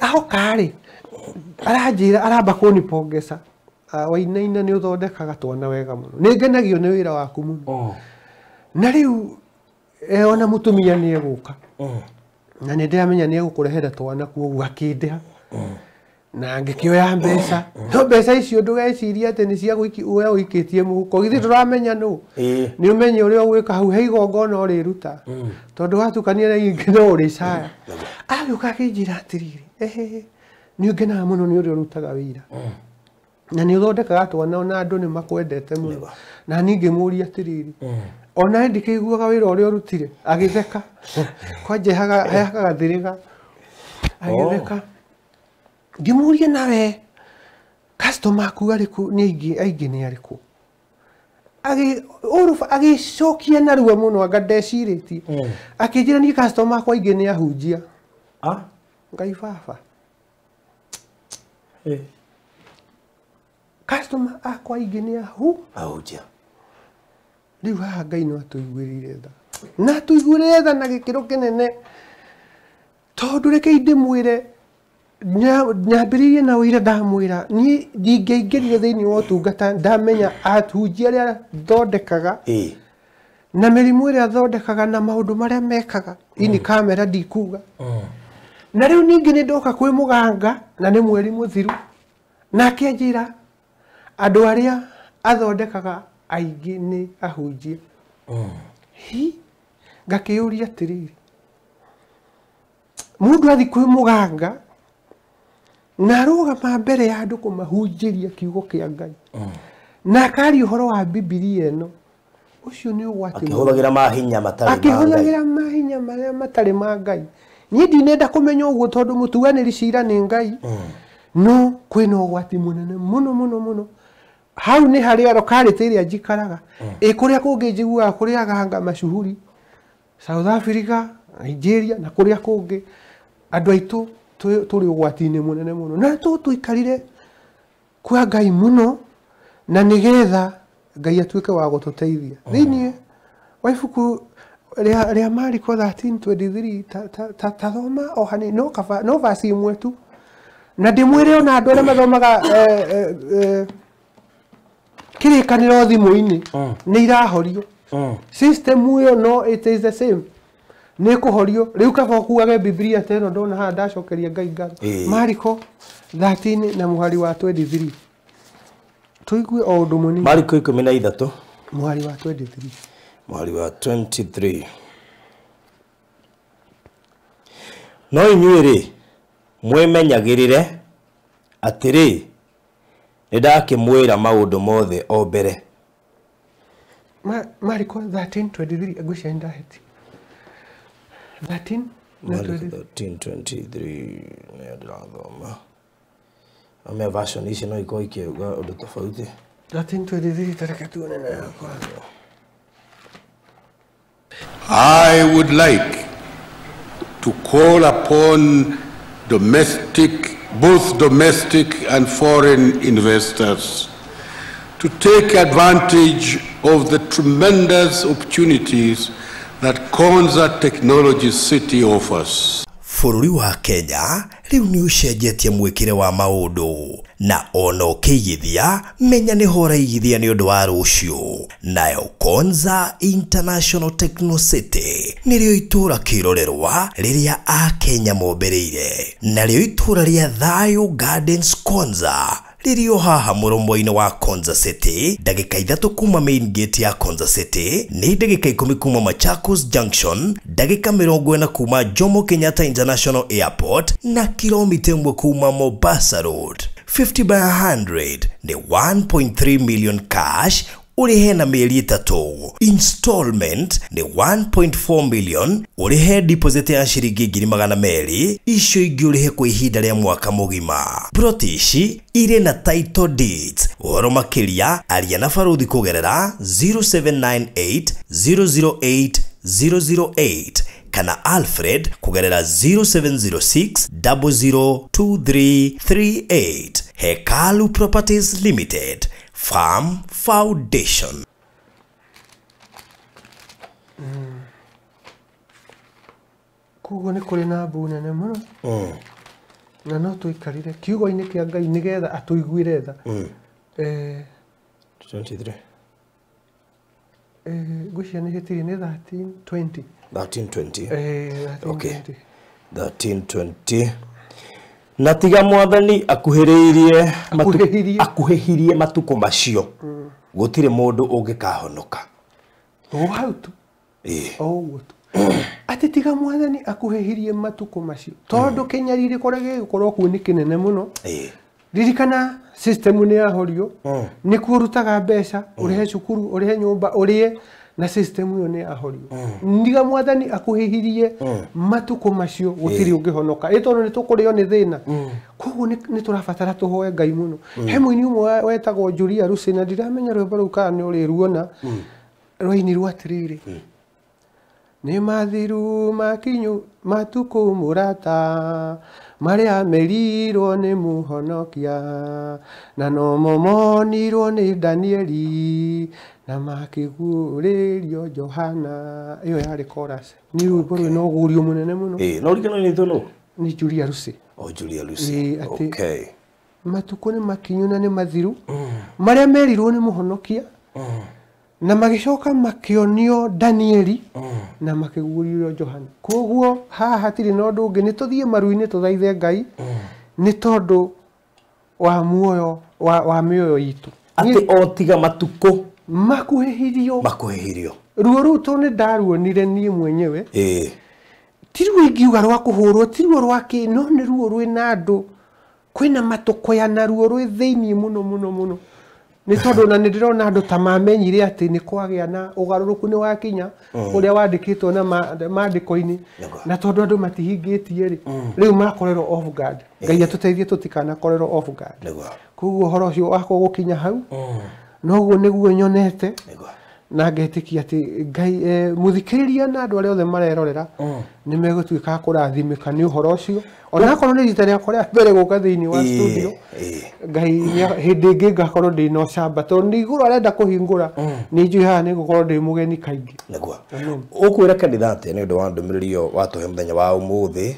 Ahoka rĩ, aranjĩra aramba kũnipongeza. Wainaina nĩ ũthondekaga twana wega mũno. Nĩ ngenagio nĩ wĩra waku mũno. Na rĩu ona mũtumia nĩ egũka. Na nĩ ndĩramenya nĩ egũkũrehera twana kuoguo akĩndĩha. Na ngĩkĩoya mbeca. No mbeca icio ndũgecirie atĩ nĩ cia we ũikĩtie mũhuko. Githĩ ndũramenya nũ? Nĩ ũmenye ũrĩa ũgwĩka hau he igongona ũrĩruta. Tondũ watukania na ingĩ no ũrĩcaya. Agĩũka akĩnjĩra atĩrĩrĩ, ehe, nĩ ũngenaga mũno nĩ ũrĩa ũrutaga wĩra. Na nĩ ũthondekaga twana ona andũ nĩ makwendete mũno. Na niĩ ngĩmũria atĩrĩrĩ, ona ndikĩiguaga wĩra ũrĩa ũrutire. Agĩtheka. Kwanja heaga gathĩrĩga. Agĩtheka. Ngĩmũria nawe customer aku arĩkũ nĩ aingĩ aingĩ nĩ arĩkũ? Agĩcokia narua mũno anga ndecirĩtie. Akĩnjĩra niĩ customer akwa aingĩ nĩ ahunjia. Ngai baba. Customer akwa aingĩ nĩ ahunjia. Rĩu haha Ngai no atũiguĩrĩire tha. Na atũiguĩrĩre tha na gĩkĩro kĩnene. Tondũ rekei ndĩmwĩre nyambĩrĩirie na ũira ndamwĩra niĩ ndingĩaingĩrire thĩinĩ wa ũtungata ndamenya ahunjia arĩa thondekaga na mĩrimũ ĩrĩa thondekaga na maũndũ marĩa mekaga ini kamera ndikuga. Na rĩu ningĩ nĩ ndoka kwĩ mũganga na nĩ mweri mũthiru nake anjĩra andũ arĩa athondekaga aingĩ nĩ ahunjia. Hi ngakĩyũria atĩrĩrĩ, mũndũ athiĩ kwĩ mũganga na arũgama mbere ya andũ kũmahunjĩria kiugo kĩa Ngai na akaria ũhoro wa Bibilia ĩno, ũcio nĩ ũgwati. Akĩhũthagĩra mahinya matarĩ ma Ngai. Akĩhũthagĩra mahinya marĩa matarĩ ma Ngai. Niĩ ndinenda kũmenya ũguo tondũ mũtuanĩri cira nĩ Ngai. No kwĩna ũgwati mũnene mũno mũno mũno. Hau nĩ harĩa lokality ĩrĩa njikaraga. Ĩ kũrĩa kũngĩ njiguaga kũrĩ aganga macuhuri South Africa, Nigeria na kũrĩa kũngĩ andũ aitũ tũrĩ ũgwati-inĩ mũnene mũno. Na tũikarire kwa Ngai mũno na nĩgetha Ngai atuĩke wa gũtũteithia. Thĩinĩ wa ibuku rĩa Mariko 13:23 ta thoma o hanini no kaba no verse ĩmwe tu. Na ndĩmwĩre ona andũ arĩa mathomaga kĩrĩkanĩro thimũ-inĩ nĩ irahorio. System ĩyo no it is the same. Nĩ kũhorio. Rĩu kaba ũkuage Bibilia ta ĩno ndona haha ndacokeria Ngai ngatho. Mariko 13 na mũhari wa 23. Tũigue o ũndũ mũnini. Mariko 13 mũhari wa 23. Mũhari wa 23. No inyuĩ rĩ, mwĩmenyagĩrĩre atĩrĩ, nĩ ndakĩmwĩra maũndũ mothe o mbere. Mariko 13:23 ngwĩciria nĩ ndahĩtia. 13 13:23 nĩyo ndĩrathoma. Ame version ici no ikorwo ikiuga ũndũ tofauti. 13:23 tareke tuone na yakwa. I would like to call upon both domestic and foreign investors to take advantage of the tremendous opportunities that Konza Technology City offers. Bũrũri wa Kenya rĩu nĩ ũcenjetie mwĩkĩre wa maũndũ na ona ũkĩigithia menya nĩ ho ũraigithia nĩ ũndũ wa rũciũ. Nayo Konza International Techno City nĩrĩo itũũra kĩrorerwa rĩrĩa Akenya mombĩrĩire, narĩo itũũra rĩa Thayo Gardens Konza rĩrĩ o haha mũromo-inĩ wa Konza City, ndagĩka 3 kuma main gate ya Konza City, nĩ ndagĩka 10 kuma Machakos Junction, ndagĩka 40 kuma Jomo Kenyatta International Airport na kilomita 1 kuma Mombasa Road. 50 by 100 nĩ 1.3 million cash ũrĩhe na mĩeri 3. Installment nĩ 1.4 million ũrĩhe deposit ya ciringi 200,000, icio ingĩ ũrĩhe kwa ihinda rĩa mwaka mũgima. Ploti ici irĩ na title deeds. Ũhoro makĩria aria na Baruthi kũgerera 0798 008 008 kana Alfred kũgerera 0706 002338. Hekalu Properties Limited, Farm Foundation. Koguo nĩ kũrĩ na mbu nene mũno. Na no tũikarire kiugo-inĩ kĩa Ngai nĩgetha atũiguĩre tha. 23. Ngwĩciria nĩ gĩtirĩ nĩ 1320. 1320. 1320. Okay. 1320. Na tiga mwathani akuhĩrĩirie akuhĩhirie matukũ macio, gũtirĩ mũndũ ũngĩkahonoka. O hau tu. O ũguo tu. Atĩ tiga mwathani akuhĩhirie matukũ macio, tondũ kĩnyarire kũrĩa gĩgũkorwo kuo nĩ kĩnene mũno. Ririkana system nĩ yahorio, nĩkuo ũrutaga mbeca, ũrĩhe cukuru, ũrĩhe nyũmba, ũrĩe, na system ĩyo nĩ yahorio. Ndiga mwathani akuhĩhirie matukũ macio, gũtirĩ ũngĩhonoka. Ĩ tondũ nĩ tũkũrĩo nĩ thĩna. Koguo nĩ tũrabatara tũhoe Ngai mũno. He mũini ũmwe wetagwo Julia Lucy, na ndiramenya rwĩmbo rũu kana nĩ ũrĩruona, rwainirwo atĩrĩrĩ: nĩ mathiru makinyu matukũ mũrata, marĩa merirwo nĩ mũhonokia, na nomo monirwo nĩ Danieli, na makĩguũrĩrio Johana. Ĩyo yarĩ chorus. Nĩ rwĩmbo rwĩna ũguũrio mũnene mũno. No ũririkane nĩ nũ? Nĩ Julia Lucy. Oh, Julia Lucy. Okay. Matukũ nĩ makinyu na nĩ mathiru, marĩa merirwo nĩ mũhonokia, na magĩcoka makĩonio Danieli, na makĩguũrĩrio Johana. Koguo haha hatirĩ na ũndũ ũngĩ, nĩ tũthiĩ maru-inĩ tũthaithe Ngai nĩ tondũ wa muoyo wa mĩoyo itũ. Atĩ o tiga matukũ makuhĩhirio, makuhĩhirio. Ruo rũu tondũ nĩ ndaruonire niĩ mwenyewe. Ti ruo ingiuga rwa kũhũrwo, ti ruo rwa kĩ, no nĩ ruo rwĩna andũ, kwĩna matũkũya na ruo rwĩ thĩiniĩ mũno mũno mũno. Nĩ tondũ na nĩ ndĩrona andũ ta mamenyire atĩ nĩ kwagĩa na ũgarũrũku nĩ wakinya ũrĩa wandĩkĩtwo na maandĩko-inĩ, na tondũ andũ matihingĩtie rĩ, rĩu makorerwo off guard. Ngai atũteithie tũtikanakorerwo off guard. Koguo ũhoro ũcio wakwa gũkinya hau, noguo nĩguo nyonete, na ngetĩkia atĩ Ngai mũthikĩrĩria na andũ arĩa othe marerorera nĩ megũtuĩka a kũrathimĩka nĩ ũhoro ũcio. Onakorwo nĩ rita rĩakwa rĩa mbere gũka thĩinĩ wa studio, Ngai hĩndĩ ĩngĩ ngakorwo ndĩ na ũcamba, tondũ nĩ igũrũ arenda kũhingũra, nĩ njũĩ haha nĩ ngũkorwo ndĩ mũgeni kaingĩ. Nĩguo. Ũkwĩra kanitha atĩa nĩ ũndũ wa ndũmĩrĩri ĩyo watũhe mũthenya wa ũmũthĩ?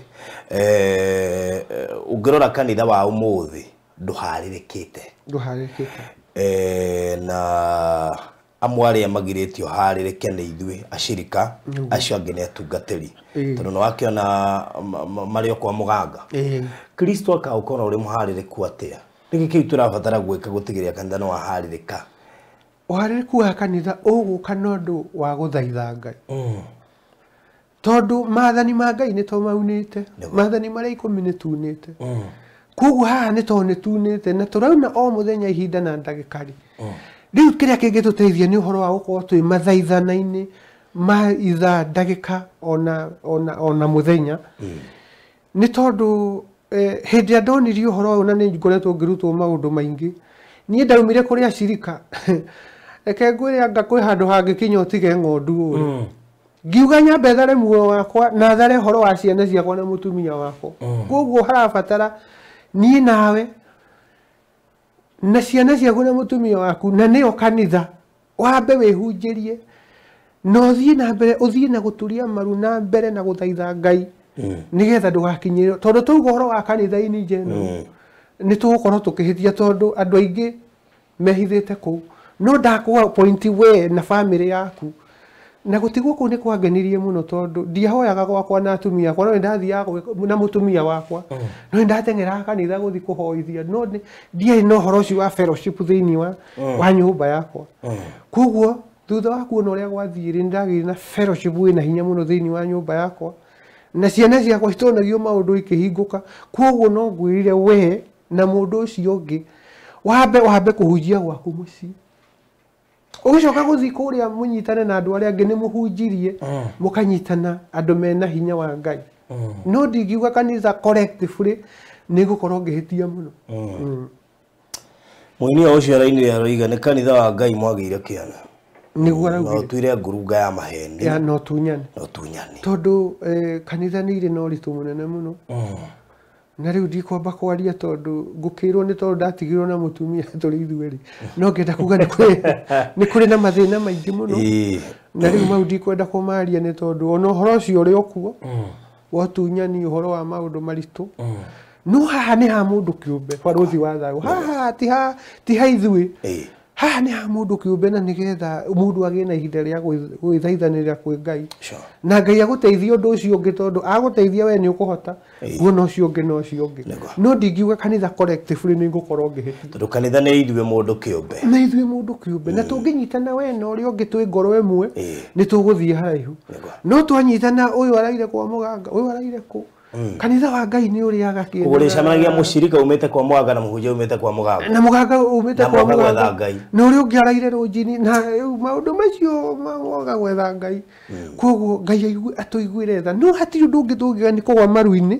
Ũngĩrora kanitha wa ũmũthĩ ndũharĩrĩkĩte. Ndũharĩrĩkĩte. Na amwe arĩa magirĩtio harĩrĩke nĩ ithuĩ acirika, acio angĩ nĩ atungatĩri, tondũ nĩ wakĩona marĩ o kwa mũganga. Kristo akaũkorwo ũrĩ mũharĩrĩku atĩa? Nĩkĩ kĩu tũrabatara gwĩka gũtigĩrĩra kanitha nĩ waharĩrĩka? Ũharĩrĩku wa kanitha ũgũka na ũndũ wa gũthaitha Ngai, tondũ maathani ma Ngai nĩ to maunĩte, maathani marĩa 10 nĩ tunĩte. Koguo haha nĩ to nĩ tunĩte, na tũrauna o mũthenya ihinda na ndagĩkarĩ. Rĩu kĩrĩa kĩngĩtũteithia nĩ ũhoro wa gũkorwo twĩ mathaithana-inĩ ma ithaa, ndagĩka ona mũthenya. Nĩ tondũ hĩndĩ ĩrĩa ndonirio ũhoro ũyũ, na nĩ ngoretwo ngĩrutwo maũndũ maingĩ, niĩ ndaumire kũrĩ acirika. Reke ngwĩre anga kwĩ handũ hangĩkinya ũtige ng'ondu ũrĩ. Ngiuga nyambe thare muoyo wakwa na thare ũhoro wa ciana ciakwa na mũtumia wakwa. Koguo harabatara niĩ nawe na ciana ciaku na mũtumia waku na nĩyo kanitha wambe wĩhunjĩrie, na ũthiĩ na mbere, ũthiĩ na gũturia maru na mbere na gũthaitha Ngai nĩgetha ndũgakinyĩrwo. Tondũ tauga ũhoro wa kanitha-inĩ njeno nĩ tũgũkorwo tũkĩhĩtia, tondũ andũ aingĩ mehithĩte kũu. No ndakũa point we na famĩlĩ yaku. Na gũtigwo kũu nĩ kwangenirie mũno, tondũ ndiahoyaga gwakwa na atumia akwa, no nĩ ndathiaga na mũtumia wakwa, no nĩ ndateng'eraga kanitha gũthiĩ kũhoithia, no ndiarĩ na ũhoro ũcio wa fellowship thĩinĩ wa nyũmba yakwa. Koguo thutha wa kuona ũrĩa gwathiĩ rĩ, nĩ ndagĩire na fellowship wĩna hinya mũno thĩinĩ wa nyũmba yakwa, na ciana ciakwa citonagio maũndũ ikĩhingũka. Koguo no ngwĩrire we na mũndũ ũcio ũngĩ wambe kũhunjia gwaku mũciĩ ũgĩcoka gũthiĩ kũrĩa mũnyitane na andũ arĩa angĩ nĩ mũhunjirie mũkanyitana andũ mena hinya wa Ngai no ndingiuga kanitha collectively nĩ ngũkorwo ngĩhĩtia mũno. Mũini ũcio arainire aroiga nĩ kanitha wa Ngai mwagĩire kĩana nĩguo araugire no tuire ngurunga ya maheni ya no tunyane tondũ kanitha nĩ irĩ na ũritũ mũnene mũno na rĩu ndikwamba kwaria tondũ ngũkĩrwo nĩ tondũ ndatigirwo na mũtumia tũrĩ ithuerĩ no ngenda kuga nĩ kũrĩ na mathĩna maingĩ mũno na rĩu mau ndikwenda kũmaria nĩ tondũ ona ũhoro ũcio ũrĩ okuo wa ũtunyani ũhoro wa maũndũ maritũ no haha nĩ ha mũndũ kĩũmbe barũthi wa thayũ haha ti ha ithuĩ haha nĩ ha mũndũ kĩũmbe na nĩgetha mũndũ agĩe na ihinda rĩa gwĩthaithanĩrĩra kwĩ Ngai na Ngai agũteithia ũndũ ũcio ũngĩ tondũ agũteithia we nĩ ũkũhota kuona ũcio ũngĩ na ũcio ũngĩ no ndingiuga kanitha collectively nĩ ngũkorwo ngĩhĩtia tondũ kanitha nĩ ithuĩ mũndũ kĩũmbe nĩ ithuĩ mũndũ kĩũmbe na tũngĩnyitana we na ũrĩa ũngĩ twĩ ngoro ĩmwe nĩ tũgũthiĩ haraihu no twanyitana ũyũ araire kwa mũganga ũyũ araire kũ kanitha wa Ngai nĩ ũrĩaga kĩndũ ũrĩcemanagia mũcirika umĩte kwa mũganga na mũhunjia umĩte kwa mũganga na mũganga umĩte kwa mũganga na ũrĩa ũngĩ araire rũnjini na maũndũ macio moga gwetha Ngai koguo Ngai atũiguĩre tha no hatirĩ ũndũ ũngĩ tũngiuga nĩ kũgwa maru-inĩ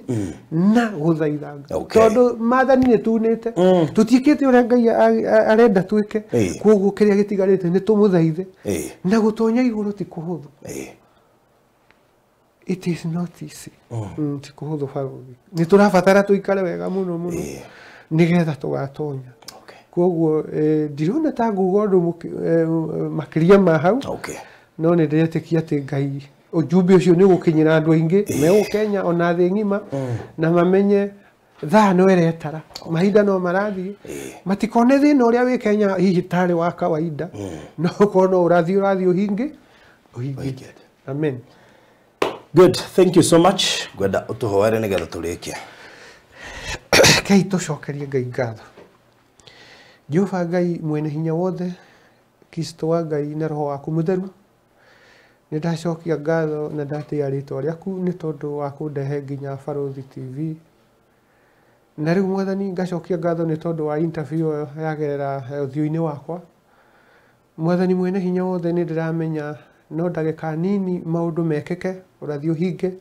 na gũthaitha Ngai tondũ maathani nĩ tunĩte tũtiĩkĩte ũrĩa Ngai arenda twĩke koguo kĩrĩa gĩtigarĩte nĩ tũmũthaithe na gũtonya igũrũ ti kũhũthũ. It is not easy. Ti kũhũthũ barũthi nĩ tũrabatara tũikare wega mũno mũno nĩgetha tũgatonya koguo ndirona ta nguga ũndũ makĩria ma hau no nĩ ndĩretĩkia atĩ Ngai ũjumbe ũcio nĩ ũgũkinyĩra andũ aingĩ megũ Kenya ona thĩ ng'ima na mamenye thaa no ĩretara mahinda no marathiĩ matikone thĩna ũrĩa wĩ Kenya hihi tarĩ wa kawaida no ũkorwo no ũrathiĩ ũhingĩte. Amen. Good, thank you so much. Ngwenda ũtũhoere nĩgetha tũrĩkie. Rekei tũcokerie Ngai ngatho. Jehova Ngai mwene hinya wothe, Kristo wa Ngai na Roho waku mũtheru, nĩ ndacokia ngatho na ndatĩa rĩtwa rĩaku nĩ tondũ wa kũndehe nginya Barũthi TV. Na rĩu Mwathani ngacokia ngatho nĩ tondũ wa interview ĩyo yagerera ũthiũ-inĩ wakwa. Mwathani mwene hinya wothe nĩ ndĩramenya no ndagĩka nini maũndũ mekĩke ũrathi ũhinge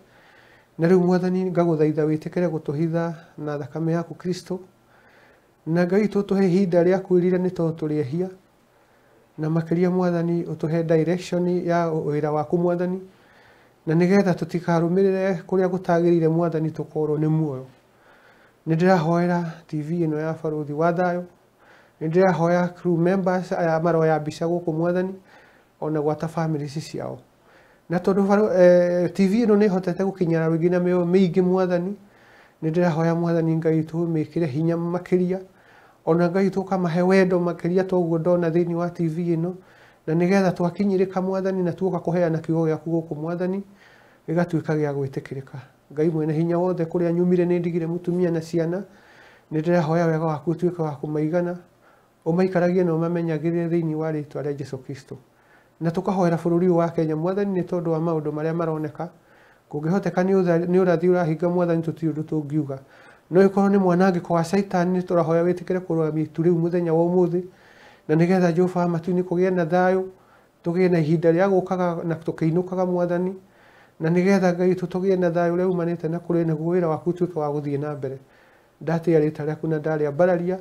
na rĩu Mwathani ngagũthaitha wĩtĩkĩre gũtũhitha na thakame yaku Kristo na Ngai tũtũhe ihinda rĩa kwĩrira nĩ tondũ tũrĩ ehia na makĩria Mwathani ũtũhe direction ya wĩra waku Mwathani na nĩgetha tũtikarũmĩrĩre kũrĩa gũtagĩrĩire Mwathani tũkorwo nĩ muoyo. Nĩ ndĩrahoera TV ĩno ya Barũthi wa Thayũ, nĩ ndĩrahoya crew members aya maroya mbica gũkũ Mwathani ona gwata families ciao na tondũ TV ĩno nĩ ĩhotete gũkinyĩra rũingĩ na mĩoyo mĩingĩ Mwathani nĩ ndĩrahoya Mwathani Ngai tũmĩkĩre hinya makĩria ona Ngai tũkamahe wendo makĩria toguo ndona thĩinĩ wa TV ĩno na nĩgetha twakinyĩrĩka Mwathani na tuoka kũheana kiugo gĩaku gũkũ Mwathani gĩgatuĩka gĩa gwĩtĩkĩrĩka. Ngai mwene hinya wothe kũrĩa nyumire nĩ ndigire mũtumia na ciana nĩ ndĩrahoya wega waku ũtuĩke wa kũmaigana ũmaikaragie na ũmamenyagĩrĩre thĩinĩ wa rĩtwa rĩa Jesũ Kristo. Na tũkahoera bũrũri wa Kenya Mwathani nĩ tondũ wa maũndũ marĩa maroneka kũngĩhoteka nĩ ũrathi ũrahinga Mwathani tũtirĩ ũndũ tũngiuga no ĩkorwo nĩ mwanangĩko wa Caitani nĩ tũrahoya wĩtĩkĩre kũrũgamia itu rĩu mũthenya wa ũmũthĩ na nĩgetha Jehova wa matu-inĩ kũgĩe na thayũ tũgĩe na ihinda rĩa gũkaga na tũkĩinũkaga Mwathani na nĩgetha Ngai tũgĩe na thayũ ũrĩa umanĩte na kũrĩ naguo wĩra waku ũtuĩke wa gũthiĩ na mbere. Ndatĩa rĩtwa rĩaku na ndarĩambararia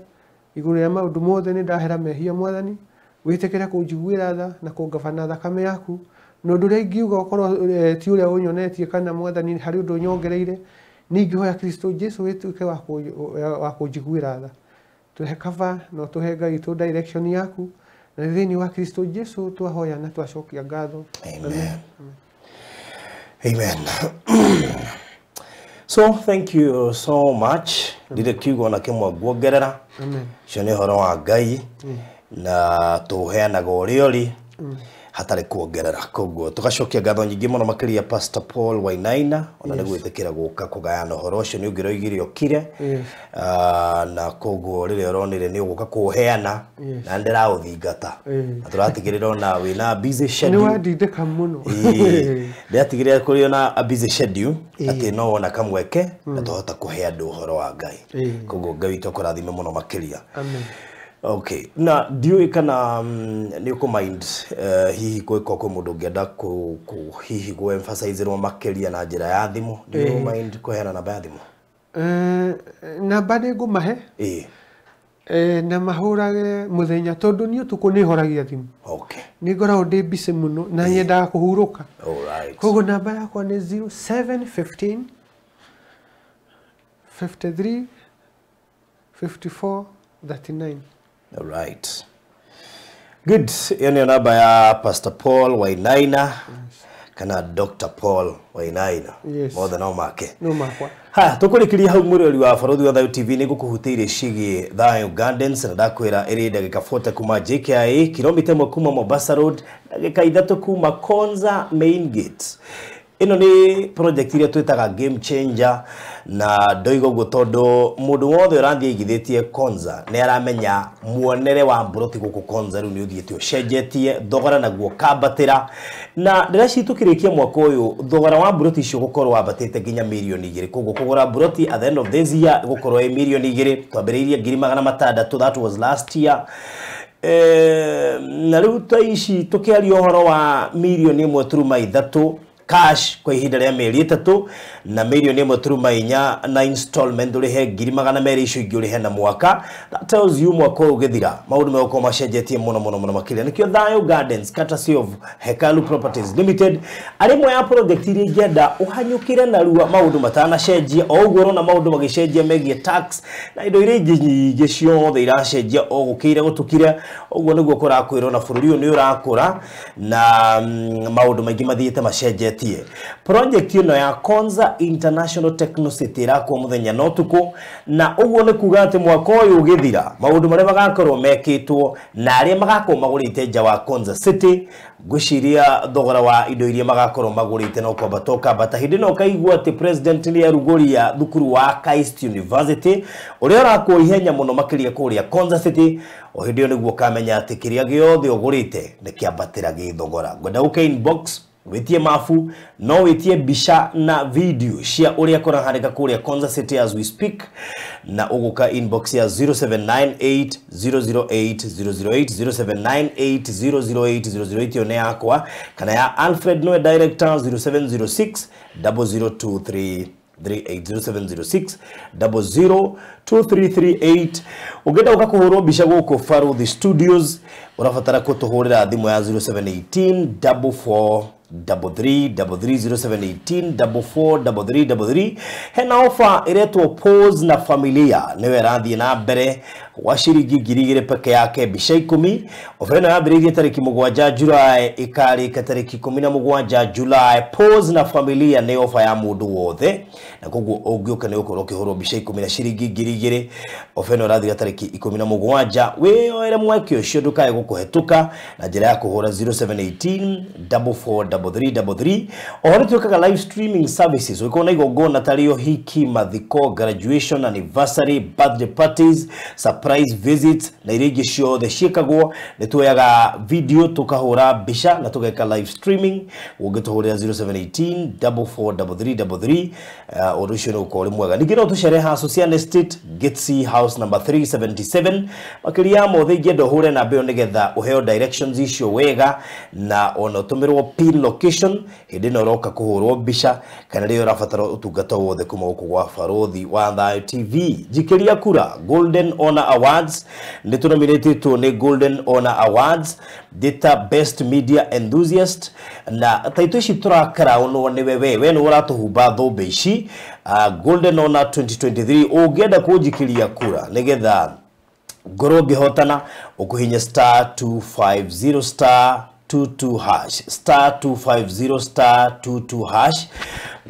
igũrũ rĩa maũndũ mothe nĩ ndahera mehia Mwathani wĩtĩkĩre kũnjiguĩra tha na kũngabana thakame yaku na ũndũ ũrĩa ingiuga ũkorwo ti ũrĩa ũnyonetie kana Mwathani harĩ ũndũ nyongereire ningĩhoya Kristo Jesu wĩtuĩke wa kũnjiguĩra tha tũhe cover na ũtũhe Ngai tũ direction yaku na thĩinĩ wa Kristo Jesu twahoya na twacokia ngatho. Amen. Amen. So thank you so much. Ndirĩ kiugo na kĩmwe nguongerera. Ũcio nĩ ũhoro wa Ngai na tũheanaga ũrĩa ũrĩ Hatarĩ kuongerera. Koguo tũgacokia ngatho nyingĩ mũno makĩria Pastor Paul Wainaina ona nĩ gwĩtĩkĩra gũka kũgayana ũhoro ũcio nĩ ũngĩroigire ũkire. Na koguo rĩrĩa ũronire nĩ ũgũka kũũheana na ndĩraũthingata na tũratigĩrĩra ona wĩna busy schedule. Nĩ wandindĩka mũno. Ndĩratigĩrĩra kũrĩ ona a busy schedule atĩ no wona kamweke na tũhota kũhe andũ ũhoro wa Ngai. Koguo Ngai witũ akũrathime mũno makĩria. Amen. Okay, na ndiũĩ kana nĩ ũkũmind hihi gwĩka kwĩ mũndũ ũngĩenda hihi kũ emphasize-rwo makĩria na njĩra ya thimũ. Ndĩ mind kũheana namba ya thimũ? Namba nĩ ngũmahe. Na mahũrage mũthenya tondũ niĩ ũtukũ nĩ horagia thimũ. Okay. Nĩ ngoragwo ndĩ busy mũno na nyendaga kũhurũka. Alright. Koguo namba yakwa nĩ 0715 53 54 39. All right. Good. Hiyo ni namba ya Pastor Paul Wainaina. Kana Dr. Paul Wainaina. Yes. Mothe no make. No makwa. Ha, tukurikiria hau mwirori wa Barũthi wa Thayũ TV nĩngũkũhutĩirie ciĩgiĩ Thayũ Gardens na ndakwĩra ĩrĩ ndagĩka 40 kuma JKIA, kilomita 1 kuma Mombasa Road, ndagĩka 3 kuma Konza Main Gate. Ĩno nĩ project iria twĩtaga game changer na ndoiga ũguo tondũ mũndũ wothe ũrathiĩ aigithĩtie Konza nĩ aramenya muonere wa mburoti gũkũ Konza rĩu nĩ ũthiĩte ũcenjetie thogora naguo ũkambatĩra na ndĩreciria tũkĩrĩkia mwaka ũyũ thogora wa mburoti icio gũkorwo wambatĩte nginya mirioni 2. Koguo kũgũra mburoti at the end of this year gũkorwo ĩ mirioni 2. Twambĩrĩirie 600,000, that was last year. Na rĩu ta ici tũkĩaria ũhoro wa mirioni 1.3 cash kwa ihinda rĩa mĩeri 3 na mirioni 1.4 na installment ũrĩhe 200,000 icio ingĩ ũrĩhe na mwaka. That tells you mwaka ũyũ ũgĩthira maũndũ megũkorwo macenjetie mũno mũno mũno makĩria. Nĩkĩo Thayũ Gardens courtesy of Hekalu Properties Limited arĩ ĩmwe ya project iria ingĩenda ũhanyũkĩre narua maũndũ matanacenjia. O ũguo ũrona maũndũ magĩcenjia megiĩ tax na indo iria ingĩ nyingĩ ciothe iracenjia o gũkĩire gũtukire, ũguo nĩguo kũrakwĩrwo na bũrũri ũyũ nĩ ũrakũra na maũndũ maingĩ mathiĩte macenjetie. Project ĩno ya Konza International Techno City ĩrakwo mũthenya na ũtukũ na ũguo nĩ kuga atĩ mwaka ũyũ ũgĩthira maũndũ marĩa magakorwo mekĩtwo na arĩa magakorwo magũrĩte nja wa Konza City ngwĩciria thogora wa indo iria magakorwo magũrĩte no kwambata ũkambata. Hĩndĩ ĩno ũkaigua atĩ president nĩ arugũria thukuru wa Christ University ũrĩa ũrakwo ihenya mũno makĩria kũrĩa Konza City. O hĩndĩ ĩyo nĩguo ũkamenya atĩ kĩrĩa gĩothe ũgũrĩte nĩ kĩambatĩra gĩthogora. Ngwenda ũke inbox witie mabu no witie mbica na video cia ũrĩa kũrahanĩka kũrĩa Konza City as we speak na ũgũka inbox ya 0798 008 008 0798 008 008 ĩyo nĩ yakwa kana ya Alfred Noe director 0706 0023 380706 002338. Ũngĩenda gũka kũhũrwo mbica gũkũ Barũthi Studios ũrabatara kũtũhũrĩra thimũ ya 0718 44 33 33 0718 44 33 33. Hena ofa iretwo Pose na Familia niwe ĩrathiĩ na mbere wa ciringi 2,000 peke yake mbica 10. Ofa ĩno yambĩrĩirie tarĩki 7 Julai ĩkarĩka tarĩki 17 Julai. Pose na Familia nĩ ofa ya mũndũ wothe na koguo ũngĩũka nĩ ũkorwo ũkĩhũrwo mbica 10 na ciringi 2,000. Ofa ĩno ĩrathira tarĩki 17. Wĩyoere mweke ũcio ndũkae gũkũhetũka na njĩra ya kũhũra 0718 44 33 33. Oho nĩ twĩkaga live streaming services ũngĩkorwo na igongona tarĩ ũhiki, mathiko, graduation, anniversary, birthday parties, surprise visits na iria ingĩ ciothe ciĩkagwo. Nĩ tuoyaga video tũkahũra mbica na tũgeka live streaming. Ũngĩtũhũrĩra 0718 44 33 33 ũndũ ũcio nĩ ũgũkorwo ũrĩ mwega. Ningĩ no tũcere Association Estate Gate C house number 377. Makĩria ya mothe ingĩenda ũhũre namba ĩyo nĩgetha ũheo directions icio wega na ona ũtũmĩrwo pin location hĩndĩ ĩno ũroka kũhũrwo mbica kana rĩrĩa ũrabatara ũtungata wothe kuma gũkũ gwa Barũthi wa Thayũ TV. Njikĩria kura Golden Honor Awards nĩ tũnominĩtĩtwo nĩ Golden Honor Awards ndĩta Best Media Enthusiast na taitũ ici tũrakaraũnwo nĩwe we nĩwe ũratũhumba thũmbĩ ici Golden Honor 2023. Ũngĩenda kũnjikĩria kura nĩgetha ngorwo ngĩhotana ũkũhinya star 250 star 22 hash, star 250 star 22 hash,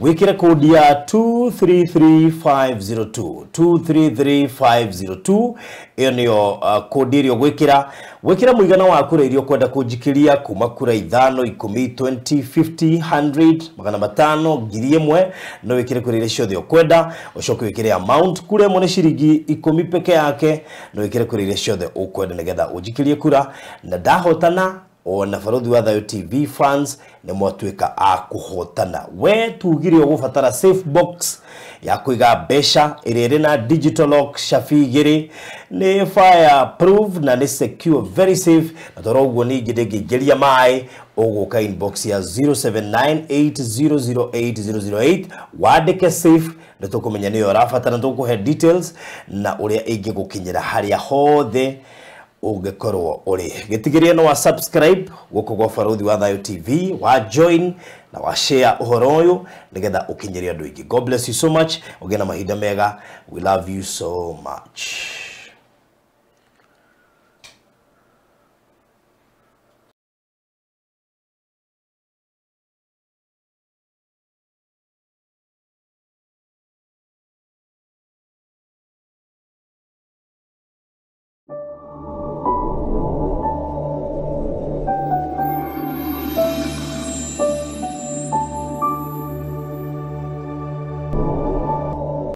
wikire kodi ya 233502 233502. Iyo niyo kodi ĩrĩa ũgwĩkĩra. Wĩkĩra mũigana wa kura iria ũkwenda kũnjikĩria, kuma kura 5, 10, 20, 50, 100, 500, 1000, no wĩkĩre kura iria ciothe ũkwenda. Ũcoke wĩkĩre amount, kura ĩmwe nĩ ciringi 10 peke yake, no wĩkĩre kura iria ciothe ũkwenda nĩgetha ũnjikĩrie kura. Na ndahotana ona Barũthi wa Thayũ TV fans nĩ mwatuĩka a kũhotana. We tugire ũgũbatara safe box ya kũiga mbeca ĩrĩa ĩrĩ na digital lock, cabi 2, nĩ fire proof na nĩ secure, very safe. Na toro ũguo ningĩ ndĩngĩingĩria maĩ, ũgũka inbox ya 0798008008 wandĩke safe, nĩ tũkũmenya nĩyo ũrabatara, nĩ tũkũhe details na ũrĩa ĩngĩgũkinyĩra harĩa hothe ũngĩkorwo ũrĩ. Gĩtigĩrĩre no wa subscribe gũkũ gwa Barũthi wa Thayũ TV, wa join na wa share ũhoro ũyũ nĩgetha ũkinyĩre andũ aingĩ. God bless you so much. Ũgĩe na mahinda mega. We love you so much.